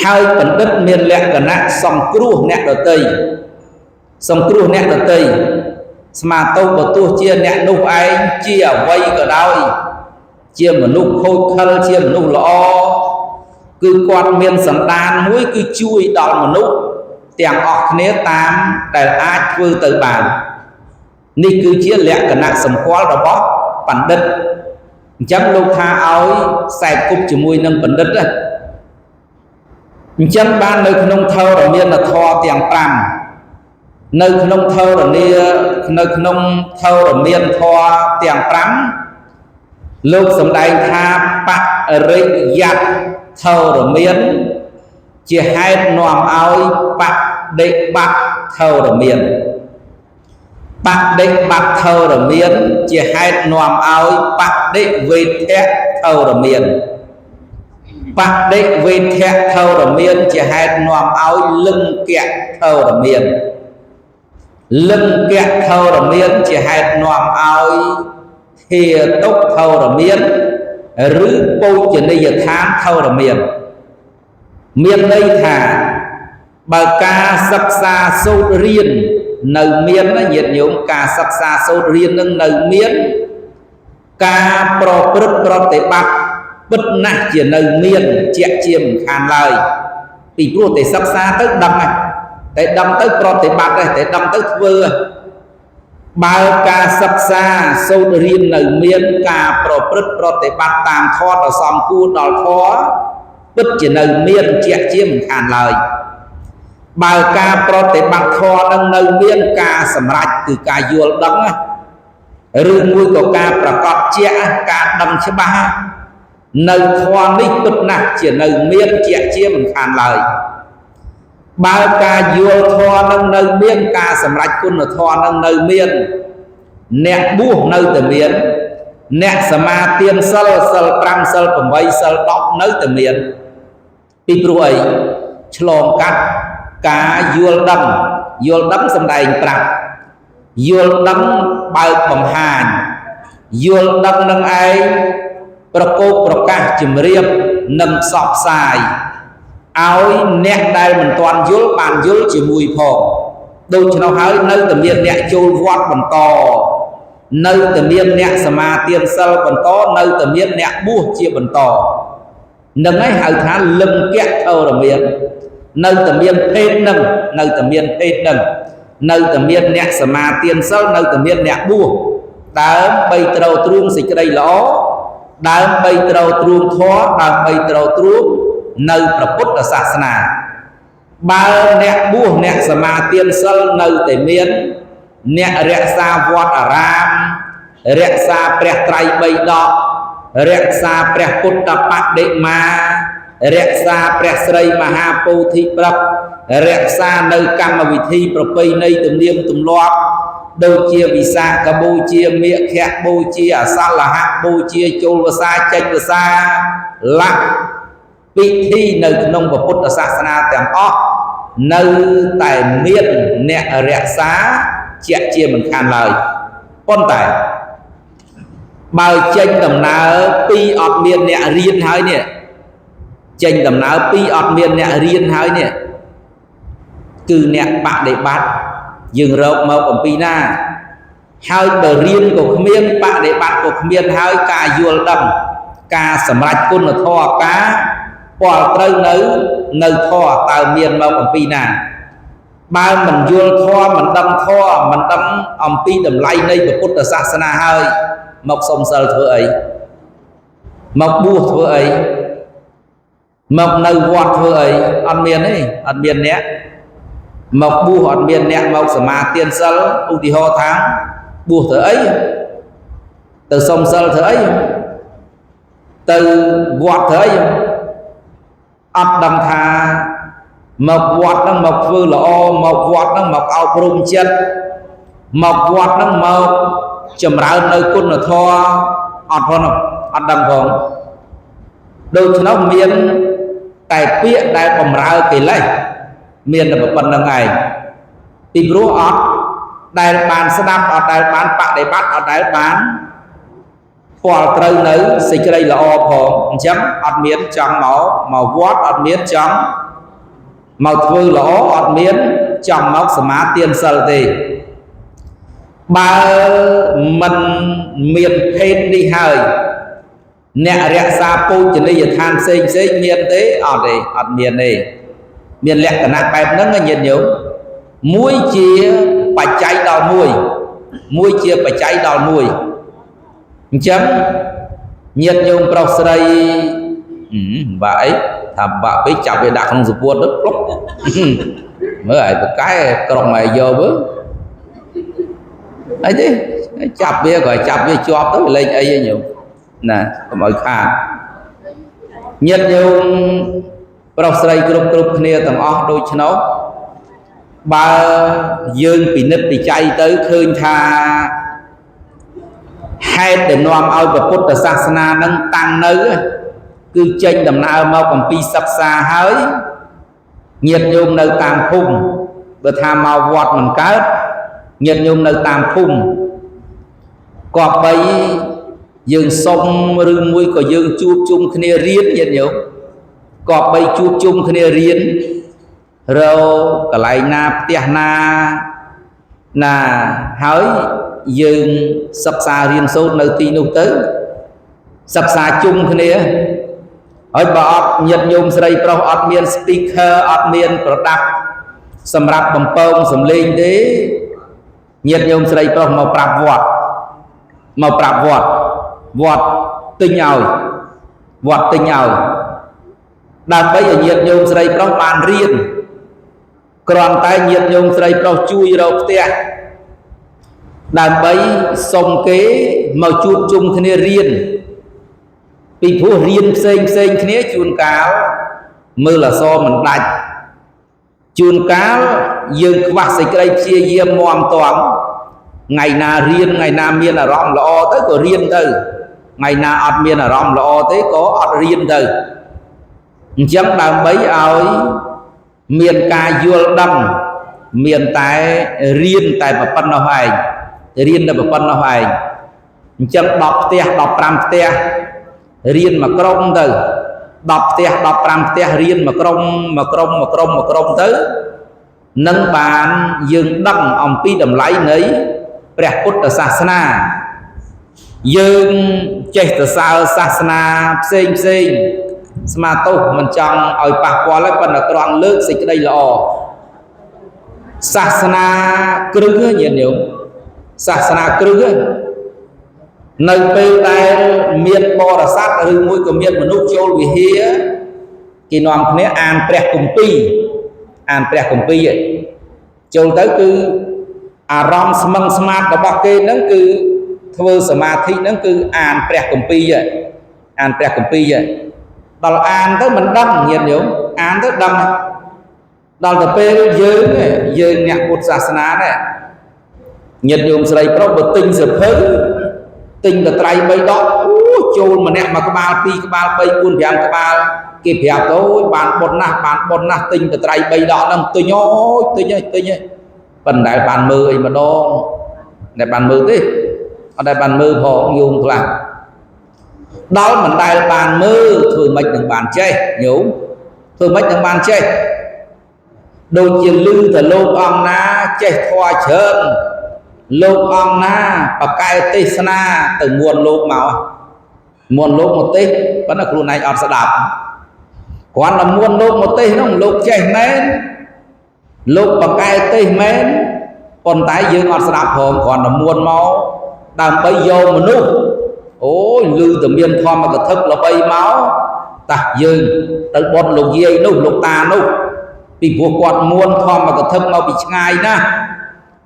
ហើយបណ្ឌិតមានលក្ខណៈសង្គ្រោះអ្នកដទៃសង្គ្រោះអ្នកដទៃស្មាតោបើទោះជាអ្នកនោះឯងជាអ្វីក៏ដោយជាមនុស្សខូចខលជាមនុស្សល្អគឺគាត់មានសន្តានមួយគឺជួយដល់មនុស្សទាំងអស់គ្នាតាមដែលអាចធ្វើទៅបាននេះគឺជាលក្ខណៈសម្គាល់របស់បណ្ឌិតអញ្ចឹងលោកថាឲ្យខ្សែគប់ជាមួយនឹងបណ្ឌិតណាអញ្ចឹងបាននៅក្នុងធរមានធម៌ទាំង5នៅក្នុងធរនីនៅក្នុងធរមានធម៌ទាំង5លោកសម្ដែងថាបរិយ័តធរមានជាហេតុនាំឲ្យបដិបត្តិធរមានបដិបត្តិធរមានជាហេតុនាំឲ្យបដិវេធៈធរមានបដិវេធៈធរមានជាហេតុនាំឲ្យលង្គៈធរមានលង្គៈធរមានជាហេតុនាំឲ្យធាតុធរមានឬបូជនីយដ្ឋានធរមានមានន័យថាបើការសិក្សាសូត្ររៀននៅមានណាញាតិញោមការសិក្សាសូត្ររៀននឹងនៅមានការប្រព្រឹត្តប្រតិបត្តិពិតណាស់ជានៅមានជាក់ជាមិនខានឡើយពីព្រោះតែសិក្សាទៅដឹងហើយតែដឹងទៅប្រតិបត្តិដែរតែដឹងទៅធ្វើបើការសិក្សាសូត្ររៀននៅមានការប្រព្រឹត្តប្រតិបត្តិតាមធម៌ដ៏សមគួរដល់ធម៌ពិតជានៅមានជាក់ជាមិនខានឡើយបើការប្រតិបត្តិធម៌នឹងនៅមានការសម្រេចគឺការយល់ដឹងឬមួយក៏ការប្រកបជាការដឹងច្បាស់នៅធម៌នេះពិតណាស់ជានៅមានជាក់ជាមិនខានឡើយបើការយល់ធម៌នឹងនៅមានការសម្រេចគុណធម៌នឹងនៅមានអ្នកបួសនៅតែមានអ្នកសមាទានសិលសិល5សិល8សិល10នៅតែមានពីព្រោះអីឆ្លងកាត់ការយល់ដឹងយល់ដឹងសម្ដែងប្រាប់យល់ដឹងបើកបង្ហាញយល់ដឹងនឹងឯងប្រកោកប្រកាសជំរាបនិងផ្សព្វផ្សាយឲ្យអ្នកដែលមិនទាន់យល់បានយល់ជាមួយផងដូច្នោះហើយនៅតែមានអ្នកចូលវត្តបន្តនៅតែមានអ្នកសមាទានសិលបន្តនៅតែមានអ្នកបួសជាបន្ត នឹងឯងហៅថាលឹង្គៈធរមាននៅតែមានភេទនឹងនៅតែមានភេទនឹងនៅតែមានអ្នកសមាទានសិលនៅតែមានអ្នកបួសដើម្បីត្រូវទ្រូងសេចក្តីល្អដើម្បីត្រូវទ្រូងធម៌ដើម្បីត្រូវទ្រូងនៅព្រះពុទ្ធសាសនាបើអ្នកបួសអ្នកសមាទានសិលនៅតែមានអ្នករក្សាវត្តអារាមរក្សាព្រះត្រៃបិដករក្សាព្រះពុទ្ធបដិមារក្សាព្រះស្រីមហាពោធិព្រឹក្សរក្សានៅកម្មវិធីប្រពៃណីទំនៀមទម្លាប់ដូចជាវិសាខបូជាមាឃបូជាអសលហបូជាចូលវសាចេញវសាលៈពិធីនៅក្នុងពុទ្ធសាសនាទាំងអស់នៅតែមានអ្នករក្សាជាក់ជាមិនខានឡើយប៉ុន្តែបើចេញដំណើរពីអត់មានអ្នករៀនហើយនេះចេញដំណើរពីអត់មានអ្នករៀនហើយនេះគឺអ្នកបដិបត្តិយើងរកមកអំពីណាហើយបើរៀនក៏គ្មានបដិបត្តិក៏គ្មានហើយការយល់ដឹងការសម្រេចគុណធម៌ការពាល់ត្រូវនៅធម៌តើមានមកអំពីណាបើមិនយល់ធម៌មិនដឹងធម៌មិនដឹងអំពីតម្លៃនៃពុទ្ធសាសនាហើយមកសុំសិលធ្វើអីមកបួសធ្វើអីមកនៅវត្តធ្វើអីអត់មានទេអត់មានអ្នកមកបួសអត់មានអ្នកមកសមាទានសិលឧទាហរណ៍ថាបួសធ្វើអីទៅសុំសិលធ្វើអីទៅវត្តធ្វើអីអត់ដឹងថាមកវត្តហ្នឹងមកធ្វើល្អមកវត្តហ្នឹងមកអប់រំចិត្តមកវត្តហ្នឹងមកចម្រើននៅគុណធម៌អត់ផងអត់ដឹងផងដូច្នោះមានតែពាក្យដែលបំរើកិលេសមានតែប៉ុណ្្នឹងឯងពីព្រោះអត់ដែលបានស្ដាប់អត់ដែលបានបដិបត្តិអត់ដែលបានពាល់ត្រូវនៅសេចក្តីល្អផងអញ្ចឹងអត់មានចង់មកវត្តអត់មានចង់មកធ្វើល្អអត់មានចង់មកសមាទានសិលទេបើមិនមានភេទនេះហើយអ្នករក្សាពូជនីយដ្ឋានផ្សេងផ្សេងមានទេអត់ទេអត់មានទេមានលក្ខណៈបែបហ្នឹងញាតិញោមមួយជាបច្ច័យដល់មួយមួយជាបច្ច័យដល់មួយអញ្ចឹងញាតិញោមប្រុសស្រីបាក់អីថាបាក់ពេកចាប់វាដាក់ក្នុងសពួតទៅផ្លុកមើលឲ្យបកែក្រុងឲ្យយកមើលអីទេចាប់វាក៏ចាប់វាជាប់ទៅលេងអីឯងញោមណាកុំឲ្យខាតញាតិញោមប្រុសស្រីគ្រប់គ្នាទាំងអស់ដូច្នោះបើយើងពិនិត្យពិច័យទៅឃើញថាហេតុដែលនាំឲ្យពុទ្ធសាសនានឹងតាំងនៅគឺចេញដំណើរមកអំពីសិក្សាហើយញាតិញោមនៅតាមភូមិបើថាមកវត្តមិនកើតញាតិញោមនៅតាមភូមិគប្បីយើងសុំឬមួយក៏យើងជួបជុំគ្នារៀនញាតិញោមគប្បីជួបជុំគ្នារៀនរកកន្លែងណាផ្ទះណាណាហើយយើងសិក្សារៀនសូត្រនៅទីនោះទៅសិក្សាជុំគ្នាហើយបើអត់ញាតិញោមស្រីប្រុសអត់មាន speaker អត់មានប្រដាប់សម្រាប់បំពងសំឡេងទេញាតិញោមស្រីប្រុសមកប្រាប់វត្តមកប្រាប់វត្តវត្តទិញឲ្យវត្តទិញឲ្យដើម្បីឲ្យញាតិញោមស្រីប្រុសបានរៀនគ្រាន់តែញាតិញោមស្រីប្រុសជួយរកផ្ទះដើម្បីសុំគេមកជួបជុំគ្នារៀនពីព្រោះរៀនផ្សេងផ្សេងគ្នាជួនកាលមើលអក្សរមិនដាច់ជួនកាលយើងខ្វះសេចក្តីព្យាយាមមាំទាំថ្ងៃណារៀនថ្ងៃណាមានអារម្មណ៍ល្អទៅក៏រៀនទៅថ្ងៃណាអត់មានអារម្មណ៍ល្អទេក៏អត់រៀនទៅអញ្ចឹងដើម្បីឲ្យមានការយល់ដឹងមានតែរៀនតែប៉ុណ្ណោះឯងរៀនតែប៉ុណ្ណោះឯងអញ្ចឹង10ផ្ទះ15ផ្ទះរៀនមួយក្រុមទៅ10ផ្ទះ15ផ្ទះរៀនមួយក្រុមមួយក្រុមមួយក្រុមមួយក្រុមទៅនឹងបានយើងដឹងអំពីតម្លៃនៃព្រះពុទ្ធសាសនាយើងចេះសរសើរសាសនាផ្សេងផ្សេង ស្មាទោសមិនចង់ឲ្យប៉ះពាល់ទេប៉ុន្តែគ្រាន់លើកសេចក្តីល្អសាសនាគ្រឹះញាតិញោមសាសនាគ្រឹះនៅពេលដែលមានបរិស័ទឬមួយក៏មានមនុស្សចូលវិហារគេនាំគ្នាអានព្រះគម្ពីរអានព្រះគម្ពីរចូលទៅគឺអារម្មណ៍ស្មឹងស្មាតរបស់គេហ្នឹងគឺធ្វើសមាធិហ្នឹងគឺអានព្រះគម្ពីរអានព្រះគម្ពីរដល់អានទៅមិនដឹងញាតិញោមអានទៅដឹងដល់ទៅពេលយើងអ្នកពុទ្ធសាសនានេះញាតិញោមស្រីប្រុសបើទិញសភៅទិញតត្រៃ3ដកអូចូលម្នាក់មួយក្បាល2ក្បាល3 4 5ក្បាលគេប្រាប់ទៅអូយបានបុណ្យណាស់បានបុណ្យណាស់ទិញតត្រៃ3ដកហ្នឹងទិញអូយទិញហើយទិញហើយប៉ុន្តែបានមើលអីម្ដងតែបានមើលទេអត់ដែលបានមើលផងញោមខ្លះដល់មិនដែលបានមើលធ្វើម៉េចនឹងបានចេះញោមធ្វើម៉េចនឹងបានចេះដូចជាលឺទៅលោកអង្គណាចេះធម៌ច្រើនលោកអង្គណាបកែទេសនាទៅមួនលោកមកមួនលោកមកទេសប៉ុន្តែខ្លួនឯងអត់ស្ដាប់គ្រាន់តែមួនលោកមកទេសនោះលោកចេះមែនលោកបកែទេសមែនប៉ុន្តែយើងអត់ស្ដាប់ផងគ្រាន់តែមួនមកដើម្បីយកមនុស្សអូយឮតែមានធម្មកថាល្បីមកតះយើងទៅបុណ្យលោកយាយនោះលោកតានោះពីព្រោះគាត់មួនធម្មកថាមកពីឆ្ងាយណាស់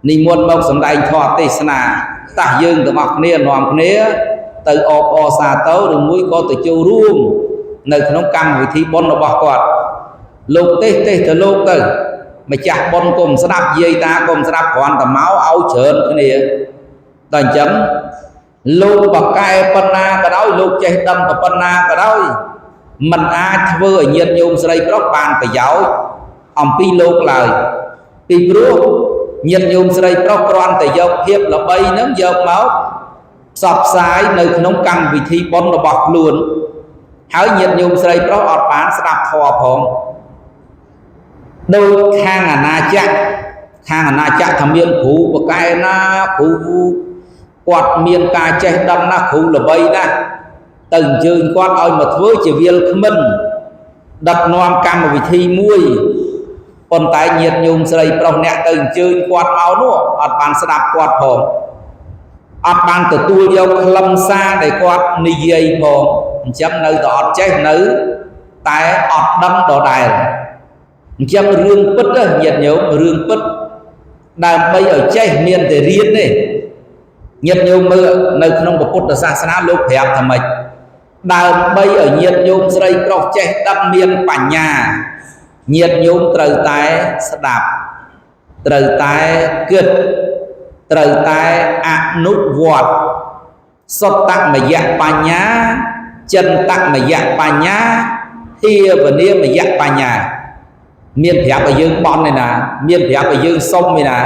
និមន្តមកសម្ដែងធម៌ទេសនាតះយើងទាំងអស់គ្នានាំគ្នាទៅអបអរសាទរឬមួយក៏ទៅចូលរួមនៅក្នុងកម្មវិធីបុណ្យរបស់គាត់លោកទេសទេសទៅលោកទៅម្ចាស់បុណ្យគុំស្ដាប់យាយតាគុំស្ដាប់គ្រាន់តែមកឲ្យច្រើនគ្នាដល់អញ្ចឹងលោកបកែប៉ុណ្ណាក៏ដោយលោកចេះដឹងប៉ុណ្ណាក៏ដោយមិនអាចធ្វើឲ្យញាតិញោមស្រីប្រុសបានប្រយោជន៍អំពីលោកឡើយពីព្រោះញាតិញោមស្រីប្រុសគ្រាន់តែយកភាពល្បីហ្នឹងយកមកផ្សព្វផ្សាយនៅក្នុងកម្មវិធីបុណ្យរបស់ខ្លួនហើយញាតិញោមស្រីប្រុសអត់បានស្ដាប់ធម៌ផងដូចខាងអាណាចក្រខាងអាណាចក្រថាមានគ្រូបកែណាគ្រូគាត់មានការចេះដឹងណាស់គ្រូល្បីណាស់ទៅអញ្ជើញគាត់ឲ្យមកធ្វើជាវាលក្មិនដឹកនាំកម្មវិធីមួយប៉ុន្តែញាតិញោមស្រីប្រុសអ្នកទៅអញ្ជើញគាត់មកនោះអត់បានស្ដាប់គាត់ផងអត់បានទទួលយកខ្លឹមសារដែលគាត់និយាយផងអញ្ចឹងនៅតែអត់ចេះនៅតែអត់ដឹងដដែលអញ្ចឹងរឿងពិតញាតិញោមរឿងពិតដើម្បីឲ្យចេះមានតែរៀនទេញាតិញោមមើលនៅក្នុងពុទ្ធសាសនាលោកប្រាប់ថាម៉េចដើម្បីឲ្យញាតិញោមស្រីប្រុសចេះដឹងមានបញ្ញាញាតិញោមត្រូវតែស្ដាប់ត្រូវតែគិតត្រូវតែអនុវត្តសុតមយបញ្ញាចិន្តមយបញ្ញាភាវនាមយបញ្ញាមានប្រាប់ឲ្យយើងបន់ឯណាមានប្រាប់ឲ្យយើងសុំឯណា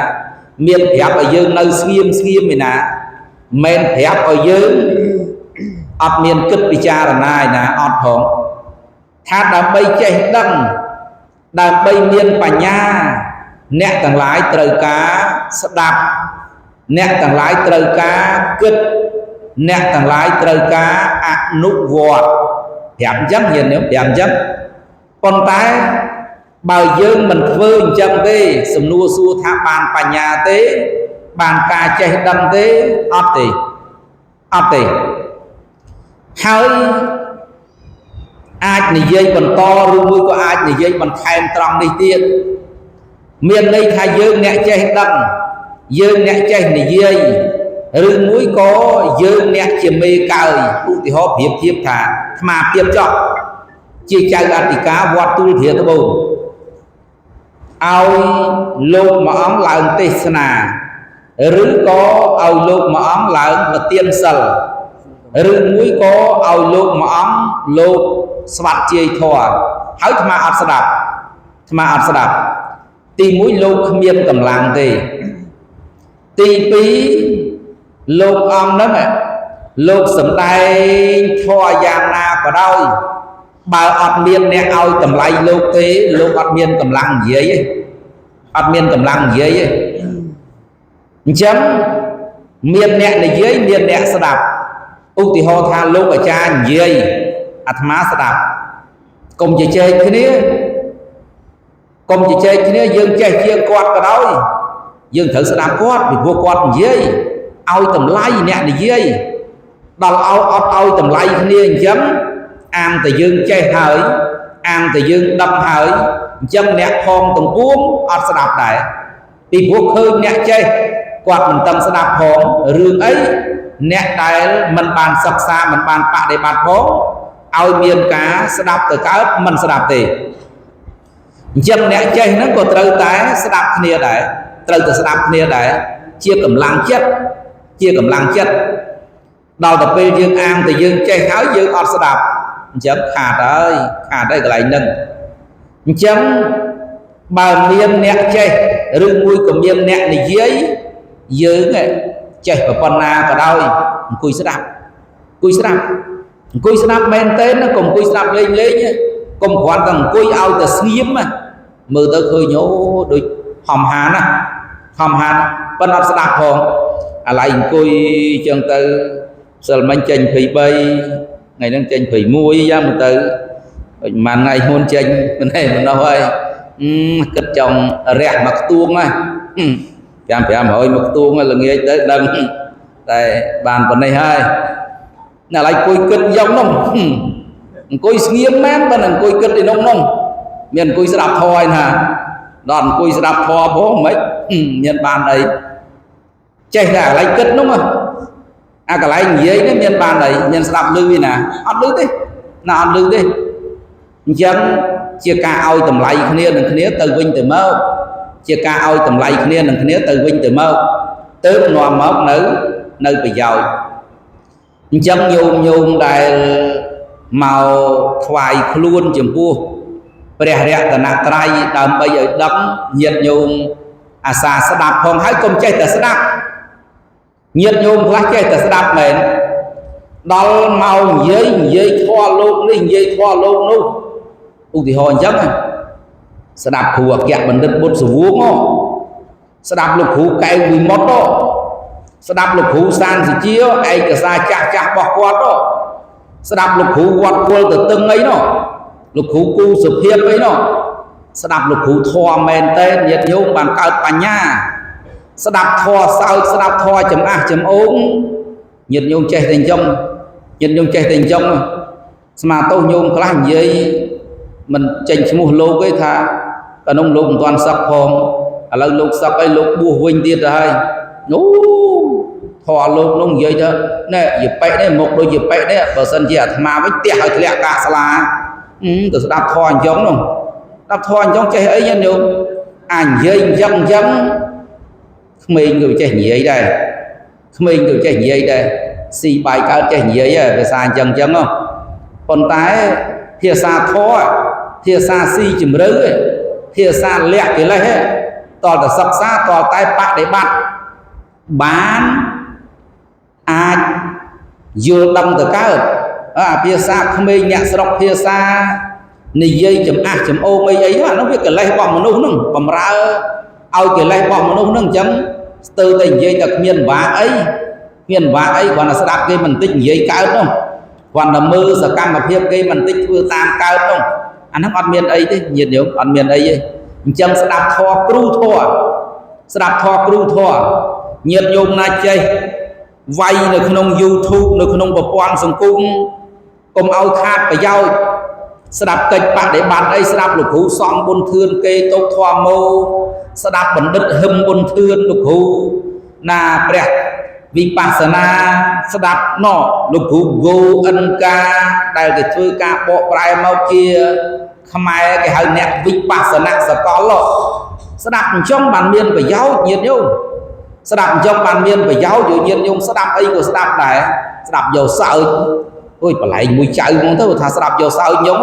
មានប្រាប់ឲ្យយើងនៅស្ងៀមស្ងៀមឯណាមិនប្រាប់ឲ្យយើងអត់មានគិតពិចារណាឯណាអត់ផងថាដើម្បីចេះដឹងដើម្បីមានបញ្ញាអ្នកទាំងឡាយត្រូវការស្ដាប់អ្នកទាំងឡាយត្រូវការគិតអ្នកទាំងឡាយត្រូវការអនុវត្តប្រាប់អញ្ចឹងញាតិញោមប្រាប់អញ្ចឹងប៉ុន្តែបើយើងមិនធ្វើអញ្ចឹងទេសំណួរសួរថាបានបញ្ញាទេបានការចេះដឹងទេអត់ទេអត់ទេហើយអាចនិយាយបន្តឬមួយក៏អាចនិយាយបន្ថែមត្រង់នេះទៀតមានន័យថាយើងអ្នកចេះដឹងយើងអ្នកចេះនិយាយឬមួយក៏យើងអ្នកជាមេកើយឧទាហរណ៍ប្រៀបធៀបថាអាត្មាភាពចោះជាចៅអធិការវត្តទូលធាត្បូងឲ្យលោកមួយអង្គឡើងទេសនាឬក៏ឲ្យលោកមួយអង្គឡើងប្រទានសិលឬមួយក៏ឲ្យលោកមួយអង្គលោកស្វាត់ជាយធម៌ហើយអាត្មាអត់ស្ដាប់អាត្មាអត់ស្ដាប់ទី1លោកគ្មានកម្លាំងទេទី2លោកអង្គហ្នឹងលោកសំដែងធម៌យ៉ាងណាក៏ដោយបើអត់មានអ្នកឲ្យតម្លៃលោកទេលោកអត់មានកម្លាំងនិយាយទេអត់មានកម្លាំងនិយាយទេអញ្ចឹងមានអ្នកនិយាយមានអ្នកស្ដាប់ឧទាហរណ៍ថាលោកអាចារ្យនិយាយអាត្មាស្ដាប់ កុំជជែកគ្នាកុំជជែកគ្នាយើងចេះជាងគាត់ក៏ដោយយើងត្រូវស្ដាប់គាត់ពីព្រោះគាត់និយាយឲ្យតម្លៃអ្នកនិយាយដល់ឲ្យអត់ឲ្យតម្លៃគ្នាអញ្ចឹងអាងតែយើងចេះហើយអាងតែយើងដឹងហើយអញ្ចឹងអ្នកផងទាំងពួងអត់ស្ដាប់ដែរពីព្រោះឃើញអ្នកចេះគាត់មិនតឹងស្ដាប់ផងរឿងអីអ្នកដែលមិនបានសិក្សាមិនបានបដិបត្តិផងឲ្យមានការស្ដាប់ទៅកើតមិនស្ដាប់ទេអញ្ចឹងអ្នកចេះហ្នឹងក៏ត្រូវតែស្ដាប់គ្នាដែរត្រូវតែស្ដាប់គ្នាដែរជាកម្លាំងចិត្តជាកម្លាំងចិត្តដល់ទៅពេលយើងអាងតែយើងចេះហើយយើងអត់ស្ដាប់អញ្ចឹងខាតហើយខាតហើយកន្លែងហ្នឹងអញ្ចឹងបើមានអ្នកចេះឬមួយក៏មានអ្នកនិយាយយើងចេះប៉ុណ្ណាក៏ដោយអង្គុយស្ដាប់អង្គុយស្ដាប់អង្គុយស្ដាប់មែនទេណាកុំអង្គុយស្ដាប់លេងលេងកុំគ្រាន់តែអង្គុយឲ្យតែស្ងៀមមើលទៅឃើញអូដូចហំហានណាហំហានប៉ុន្តែអត់ស្ដាប់ផងអាឡ័យអង្គុយចឹងទៅសិលមិញចេញ23ថ្ងៃហ្នឹងចេញ21យ៉ាងទៅដូចមួយថ្ងៃមុនចេញមិនទេមិននោះហើយគិតចង់រះមកខ្ទួងណា5 500មកខ្ទួងល្ងាចទៅដឹងតែបានប៉ុណ្ណេះហើយណាឡៃអង្គុយគិតយ៉ាងនោះអង្គុយស្ងៀមមែនប៉ុន្តែអង្គុយគិតឯនោះនោះមានអង្គុយស្ដាប់ធម៌ឯណាដល់អង្គុយស្ដាប់ធម៌ផងមិនមានបានអីចេះតែអាឡៃគិតនោះអាកន្លែងនិយាយនេះមានបានអីមានស្ដាប់ឮឯណាអត់ឮទេណាអត់ឮទេអញ្ចឹងជាការឲ្យតម្លៃគ្នានឹងគ្នាទៅវិញទៅមកជាការឲ្យតម្លៃគ្នានឹងគ្នាទៅវិញទៅមកទើបនាំមកនៅប្រយោជន៍អញ្ចឹងញោមញោមដែលមកថ្វាយខ្លួនចំពោះព្រះរតនត្រ័យដើម្បីឲ្យដឹងញាតិញោមអាសាស្ដាប់ផងហើយកុំចេះតែស្ដាប់ញាតិញោមខ្លះចេះតែស្ដាប់មែនដល់មកនិយាយនិយាយធម៌លោកនេះនិយាយធម៌លោកនោះឧទាហរណ៍អញ្ចឹងស្ដាប់គ្រូអគ្គបណ្ឌិតបុត្រសវងស្ដាប់លោកគ្រូកែវវិមុតស្ដាប់លោកគ្រូសានសុជាឯកសារចាស់ចាស់របស់គាត់ស្ដាប់លោកគ្រូវត្តគល់ទៅទឹងអីនោះលោកគ្រូគូសុភាពអីនោះស្ដាប់លោកគ្រូធម៌មែនតើញាតិញោមបានកើតបញ្ញាស្ដាប់ធម៌សោចស្ដាប់ធម៌ចំអះចំអូងញាតិញោមចេះតែអញ្ចឹងញាតិញោមចេះតែអញ្ចឹងស្មាទោសញោមខ្លះនិយាយមិនចេញឈ្មោះលោកទេថាកាលនោះលោកមិនទាន់សឹកផងឥឡូវលោកសឹកអីលោកបួសវិញទៀតទៅហើយអូធម៌លោកនោះនិយាយទៅណែយប៉ិនេះមកដូចយប៉ិនេះបើសិនជាអាត្មាវិញផ្ទះឲ្យធ្លាក់កាកស្លាទៅស្ដាប់ធម៌អញ្ចឹងនោះស្ដាប់ធម៌អញ្ចឹងចេះអីញោមអានិយាយអញ្ចឹងអញ្ចឹងក្មេងក៏ចេះនិយាយដែរក្មេងក៏ចេះនិយាយដែរស៊ីបាយកើតចេះនិយាយដែរភាសាអញ្ចឹងអញ្ចឹងប៉ុន្តែភាសាធម៌ភាសាស៊ីជំរឿភាសាលះកិលេសតលតែសិក្សាតលតែបដិបត្តិបានអាចយល់ដឹងទៅកើតអាភាសាក្មេងអ្នកស្រុកភាសានិយាយចំអះចំអូងអីអីអានោះវាកិលេសរបស់មនុស្សហ្នឹងបំរើឲ្យកិលេសរបស់មនុស្សហ្នឹងអញ្ចឹងស្ទើរតែនិយាយតែគ្មានបាក់អីគ្មានបាក់អីគ្រាន់តែស្ដាប់គេមិនតិចនិយាយកើតនោះគ្រាន់តែមើលសកម្មភាពគេមិនតិចធ្វើតាមកើតនោះអាហ្នឹងអត់មានអីទេញាតិញោមអត់មានអីទេអញ្ចឹងស្ដាប់ធម៌គ្រូធម៌ស្ដាប់ធម៌គ្រូធម៌ញាតិញោមណាចេះវាយនៅក្នុង YouTube នៅក្នុងប្រព័ន្ធសង្គមកុំឲ្យខាតប្រយោជន៍ស្ដាប់កិច្ចបដិបត្តិអីស្ដាប់លោកគ្រូសំប៊ុនធឿនគេតុកធម៌មោស្ដាប់បណ្ឌិតហឹមប៊ុនធឿនលោកគ្រូណាព្រះវិបស្សនាស្ដាប់ណលោកគ្រូហ្គោអិនកាដែលគេធ្វើការបកប្រែមកជាខ្មែរគេហៅអ្នកវិបស្សនសកលស្ដាប់អញ្ចឹងបានមានប្រយោជន៍ញាតិញោមស្ដាប់អញ្ចឹងបានមានប្រយោជន៍ញាតិញោមស្ដាប់អីក៏ស្ដាប់ដែរស្ដាប់យកសើចអូយបលែងមួយចៅហ្មងទៅថាស្ដាប់យកសើចញោម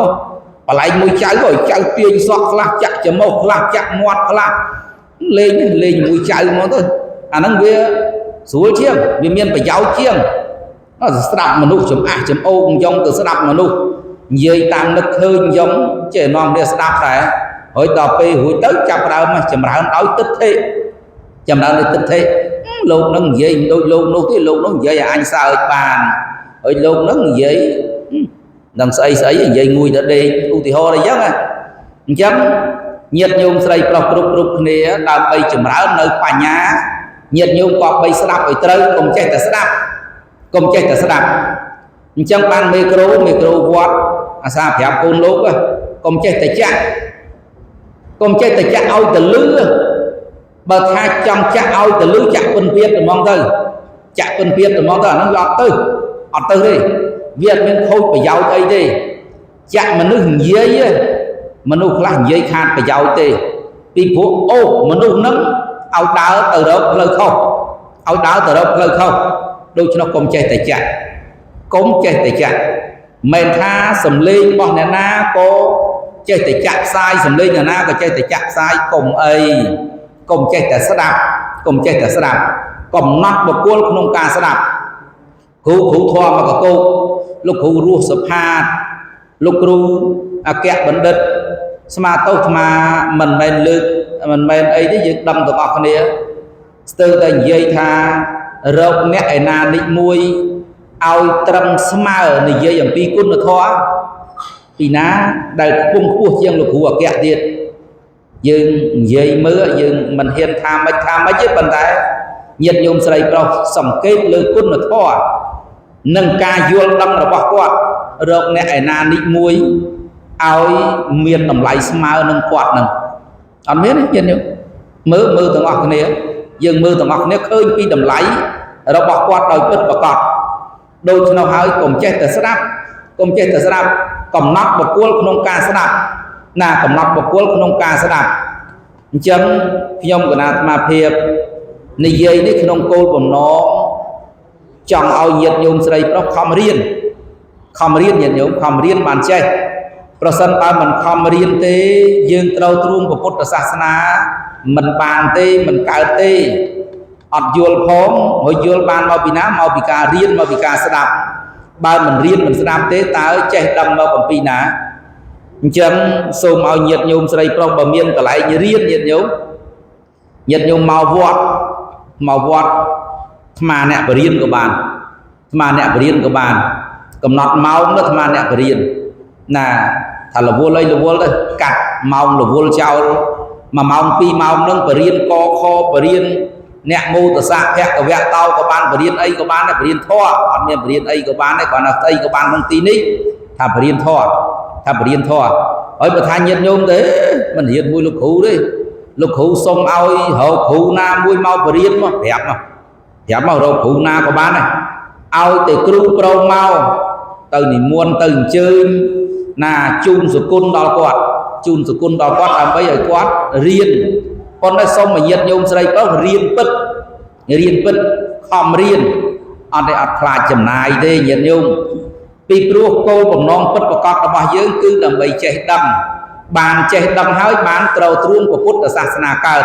បលែងមួយចៅក៏ឲ្យចៅទាញសក់ខ្លះចាក់ច្រមុះខ្លះចាក់មាត់ខ្លះលេងលេងមួយចៅហ្មងទៅអាហ្នឹងវាស្រួលជាងវាមានប្រយោជន៍ជាងស្ដាប់មនុស្សចំអះចំអូងអញ្ចឹងទៅស្ដាប់មនុស្សនិយាយតាមនឹកឃើញអញ្ចឹងចេះនាំគ្នាស្ដាប់ដែរហើយដល់ពេលរួចទៅចាប់ដើមចម្រើនដោយទិដ្ឋិចម្រើនដោយទិដ្ឋិលោកនឹងនិយាយមិនដូចលោកនោះទេលោកនោះនិយាយឲ្យអញសើចបានហើយលោកនឹងនិយាយ ដឹងស្អីស្អីនិយាយងួយទៅដេកឧទាហរណ៍អីចឹងណាអញ្ចឹងញាតិញោមស្រីប្រុសគ្រប់គ្រប់គ្នាដើម្បីចម្រើននៅបញ្ញាញាតិញោមក៏បីស្ដាប់ឲ្យត្រូវកុំចេះតែស្ដាប់កុំចេះតែស្ដាប់អញ្ចឹងបានមេក្រូវត្តអាសាប្រាប់កូនលោកកុំចេះតែចាក់កុំចេះតែចាក់ឲ្យទៅលឺបើថាចង់ចាក់ឲ្យទៅលឺចាក់ពិនពៀតហ្មងទៅចាក់ពិនពៀតហ្មងទៅអាហ្នឹងវាអត់ទៅអត់ទៅទេវាអត់មានខូចប្រយោជន៍អីទេចាក់មនុស្សនិយាយមនុស្សខ្លះនិយាយខាតប្រយោជន៍ទេពីព្រោះអូមនុស្សហ្នឹងឲ្យដើរទៅរកផ្លូវខុសឲ្យដើរទៅរកផ្លូវខុសដូច្នោះកុំចេះតែចាក់កុំចេះតែចាក់មិនថាសំលេងរបស់អ្នកណាក៏ចេះតែចាក់ផ្សាយសំលេងអ្នកណាក៏ចេះតែចាក់ផ្សាយកុំអីកុំចេះតែស្ដាប់កុំចេះតែស្ដាប់កំណត់បុគ្គលក្នុងការស្ដាប់គ្រូគ្រូធម៌មកកកោលោកគ្រូរស់សុផាតលោកគ្រូអគ្គបណ្ឌិតស្មាតោអាត្មាមិនមែនលើកមិនមែនអីទេយើងដឹងទាំងអស់គ្នាស្ទើរតែនិយាយថារកអ្នកឯណានិចមួយឲ្យត្រឹមស្មើនិយាយអំពីគុណធម៌ពីណាដែលខ្ពង់ខ្ពស់ជាងលោកគ្រូអគ្គទៀតយើងនិយាយមើលយើងមិនហ៊ានថាម៉េចថាម៉េចទេប៉ុន្តែញាតិញោមស្រីប្រុសសង្កេតលើគុណធម៌និងការយល់ដឹងរបស់គាត់រកអ្នកឯណានិចមួយឲ្យមានតម្លៃស្មើនឹងគាត់នឹងអត់មានទេញាតិញោមមើលមើលទាំងអស់គ្នាយើងមើលទាំងអស់គ្នាឃើញពីតម្លៃរបស់គាត់ដោយពិតប្រាកដដូច្នោះហើយកុំចេះតែស្ដាប់កុំចេះតែស្ដាប់កំណត់បុគ្គលក្នុងការស្ដាប់ណាកំណត់បុគ្គលក្នុងការស្ដាប់អញ្ចឹងខ្ញុំកណាអាត្មាភាពនិយាយនេះក្នុងគោលបំណងចង់ឲ្យញាតិញោមស្រីប្រុសខំរៀនខំរៀនញាតិញោមខំរៀនបានចេះប្រសិនបើមិនខំរៀនទេយើងត្រូវទ្រូងពុទ្ធសាសនាមិនបានទេមិនកើតទេអត់យល់ផងហើយយល់បានមកពីណាមកពីការរៀនមកពីការស្ដាប់បើមិនរៀនមិនស្ដាប់ទេតើចេះដឹងមកអំពីណាអញ្ចឹងសូមឲ្យញាតិញោមស្រីប្រុសបើមានកន្លែងរៀនញាតិញោមញាតិញោមមកវត្តមកវត្តអាត្មាអ្នកបរៀនក៏បានអាត្មាអ្នកបរៀនក៏បានកំណត់ម៉ោងទៅអាត្មាអ្នកបរៀនណាថារវល់អីរវល់ទៅកាត់ម៉ោងរវល់ចោល1ម៉ោង2ម៉ោងនឹងបរៀនកខបរៀនអ្នកមោទសៈភគវៈតោក៏បានបរៀនអីក៏បានដែរបរៀនធម៌អត់មានបរៀនអីក៏បានដែរគ្រាន់តែស្អីក៏បានក្នុងទីនេះថាបរៀនធម៌ថាបរៀនធម៌ហើយបើថាញាតិញោមទេមិនរៀនមួយលោកគ្រូទេលោកគ្រូសុំឲ្យរកគ្រូណាមួយមកបរៀនមកប្រាប់មកប្រាប់មករកគ្រូណាក៏បានដែរឲ្យតែគ្រូព្រមមកទៅនិមន្តទៅអញ្ជើញណាជូនសគុណដល់គាត់ជូនសគុណដល់គាត់ដើម្បីឲ្យគាត់រៀនប៉ុន្តែសូមឲ្យញាតិញោមស្រីប្រុសរៀនពិតរៀនពិតខំរៀនអត់ទេអត់ខ្លាចចំណាយទេញាតិញោមពីព្រោះគោលបំណងពិតប្រាកដរបស់យើងគឺដើម្បីចេះដឹងបានចេះដឹងហើយបានត្រូវទ្រូងពុទ្ធសាសនាកើត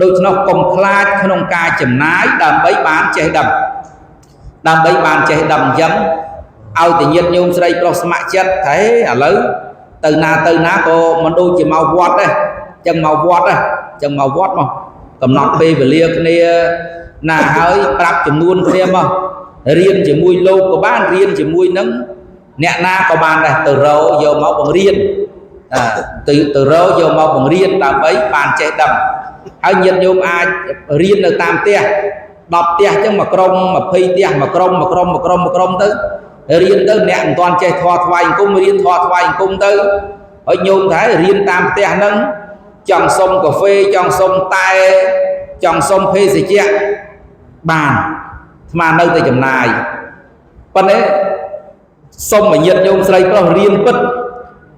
ដូច្នោះកុំខ្លាចក្នុងការចំណាយដើម្បីបានចេះដឹងដើម្បីបានចេះដឹងអញ្ចឹងឲ្យតែញាតិញោមស្រីប្រុសស្ម័គ្រចិត្តថាឥឡូវទៅណាទៅណាក៏មិនដូចជាមកវត្តដែរអញ្ចឹងមកវត្តដែរអញ្ចឹងមកវត្តមកកំណត់ពេលវេលាគ្នាណាហើយប្រាប់ចំនួនគ្នាមករៀនជាមួយលោកក៏បានរៀនជាមួយនឹងអ្នកណាក៏បានដែរទៅរកយកមកបង្រៀនទៅរកយកមកបង្រៀនដើម្បីបានចេះដឹងហើយញាតិញោមអាចរៀននៅតាមផ្ទះ10ផ្ទះអញ្ចឹងមួយក្រុម20ផ្ទះមួយក្រុមមួយក្រុមមួយក្រុមមួយក្រុមទៅរៀនទៅអ្នកមិនទាន់ចេះធម៌ថ្វាយអង្គមរៀនធម៌ថ្វាយអង្គមទៅហើយញោមថារៀនតាមផ្ទះហ្នឹងចង់សុំកាហ្វេចង់សុំតែចង់សុំភេសជ្ជៈបានអាត្មានៅតែចំណាយប៉ុន្តែសុំឲ្យញាតិញោមស្រីប្រុសរៀនពិត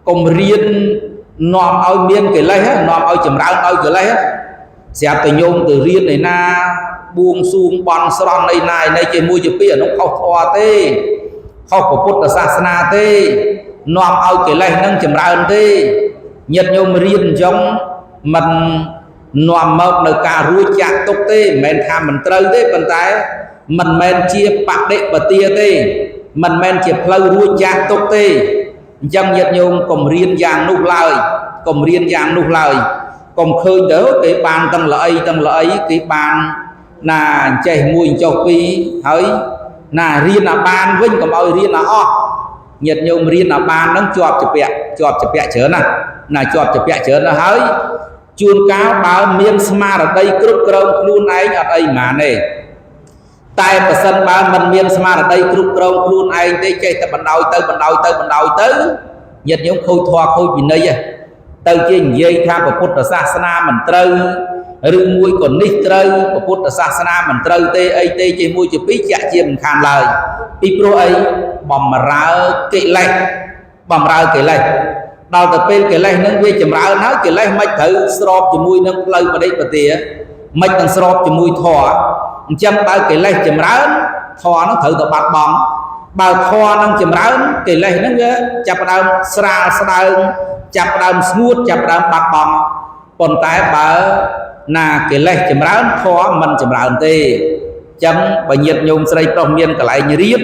កុំរៀននាំឲ្យមានកិលេសនាំឲ្យចម្រើនឲ្យកិលេសស្រាប់តែញោមទៅរៀនឯណាបួងសួងបន់ស្រន់ឯណាឯនេះជាមួយជាពីអានោះខុសធម៌ទេខុសពុទ្ធសាសនាទេនាំឲ្យកិលេសនឹងចម្រើនទេញាតិញោមរៀនអញ្ចឹងមិននាំមកនៅការរួចចាក់ទុកទេមិនមែនថាមិនត្រូវទេប៉ុន្តែមិនមែនជាបដិបទាទេមិនមែនជាផ្លូវរួចចាក់ទុកទេអញ្ចឹងញាតិញោមកុំរៀនយ៉ាងនោះឡើយកុំរៀនយ៉ាងនោះឡើយកុំឃើញទៅគេបានទាំងល្អីទាំងល្អីគេបានណាចេះមួយចុះពីរហើយណារៀនអាបានវិញកុំឲ្យរៀនអាអស់ ញាតិញោមរៀនឲ្យបាននឹងជាប់ជាពាក់ជាប់ជាពាក់ច្រើនណាស់ណាជាប់ជាពាក់ច្រើនណាស់ហើយជួនកាលបើមានស្មារតីគ្រប់គ្រងខ្លួនឯងអត់អីហ្មងទេតែប្រសិនបើមិនមានស្មារតីគ្រប់គ្រងខ្លួនឯងទេចេះតែបណ្ដោយទៅបណ្ដោយទៅបណ្ដោយទៅញាតិញោមខូចធម៌ខូចវិន័យទៅជានិយាយថាពុទ្ធសាសនាមិនត្រូវឬមួយក៏នេះត្រូវពុទ្ធសាសនាមិនត្រូវទេអីទេជាមួយជាពីរជាក់ជាមិនខានឡើយពីព្រោះអីបំរើកិលេសបំរើកិលេសដល់ទៅពេលកិលេសនឹងវាចម្រើនហើយកិលេសមិនត្រូវស្របជាមួយនឹងផ្លូវបដិបទាមិននឹងស្របជាមួយធម៌អញ្ចឹងបើកិលេសចម្រើនធម៌នឹងត្រូវទៅបាត់បង់បើធម៌នឹងចម្រើនកិលេសនឹងវាចាប់ផ្ដើមស្រាលស្ដើងចាប់ផ្ដើមស្ងួតចាប់ផ្ដើមបាត់បង់ប៉ុន្តែបើណាកិលេសចម្រើនធម៌មិនចម្រើនទេអញ្ចឹងបើញាតិញោមស្រីប្រុសមានកន្លែងរៀន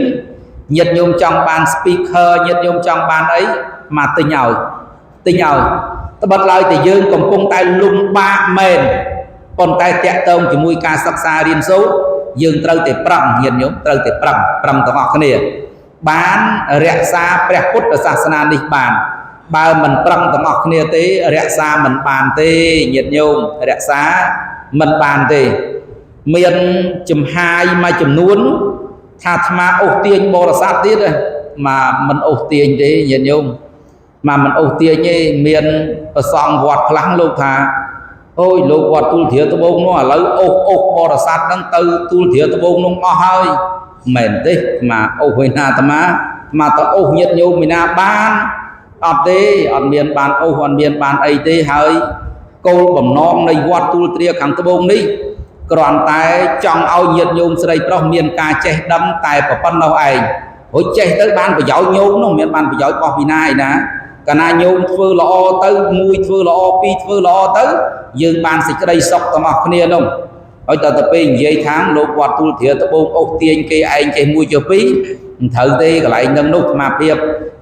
ញាតិញោមចង់បាន speaker ញាតិញោមចង់បានអីមកទិញឲ្យទិញឲ្យត្បិតឡើយតែយើងកំពុងតែលំបាកមែនប៉ុន្តែតាក់ទងជាមួយការសិក្សារៀនសូត្រយើងត្រូវតែប្រឹងញាតិញោមត្រូវតែប្រឹងប្រឹងទាំងអស់គ្នាបានរក្សាព្រះពុទ្ធសាសនានេះបានបើមិនប្រឹងទាំងអស់គ្នាទេរក្សាមិនបានទេញាតិញោមរក្សាមិនបានទេមានចំហាយមួយចំនួនថាអាត្មាអូសទាញបរិស័ទទៀតមកមិនអូសទាញទេញាតិញោមមកមិនអូសទាញទេមានប្រសង់វត្តខ្លះលោកថាអូយលោកវត្តទូលទ្រាត្បូងនោះឥឡូវអូសអូសបរិស័ទហ្នឹងទៅទូលទ្រាត្បូងនោះអស់ហើយមែនទេអាអូសឯណាអាត្មាមកទៅអូសញាតិញោមឯណាបានអត់ទេអត់មានបានអូសអត់មានបានអីទេហើយគោលបំណងនៃវត្តទូលទ្រាខាងត្បូងនេះគ្រាន់តែចង់ឲ្យញាតិញោមស្រីប្រុសមានការចេះដឹងតែប៉ុណ្ណោះឯងរួចចេះទៅបានប្រយោជន៍ញោមនោះមានបានប្រយោជន៍របស់ពីណាឯណាកាលណាញោមធ្វើល្អទៅមួយធ្វើល្អពីរធ្វើល្អទៅយើងបានសេចក្តីសុខទាំងអស់គ្នានោះហើយតទៅពេលនិយាយខាងលោកវត្តទូលទ្រាត្បូងអូសទាញគេឯងចេះមួយចុះពីរមិនត្រូវទេកន្លែងនឹងនោះអាត្មាភាព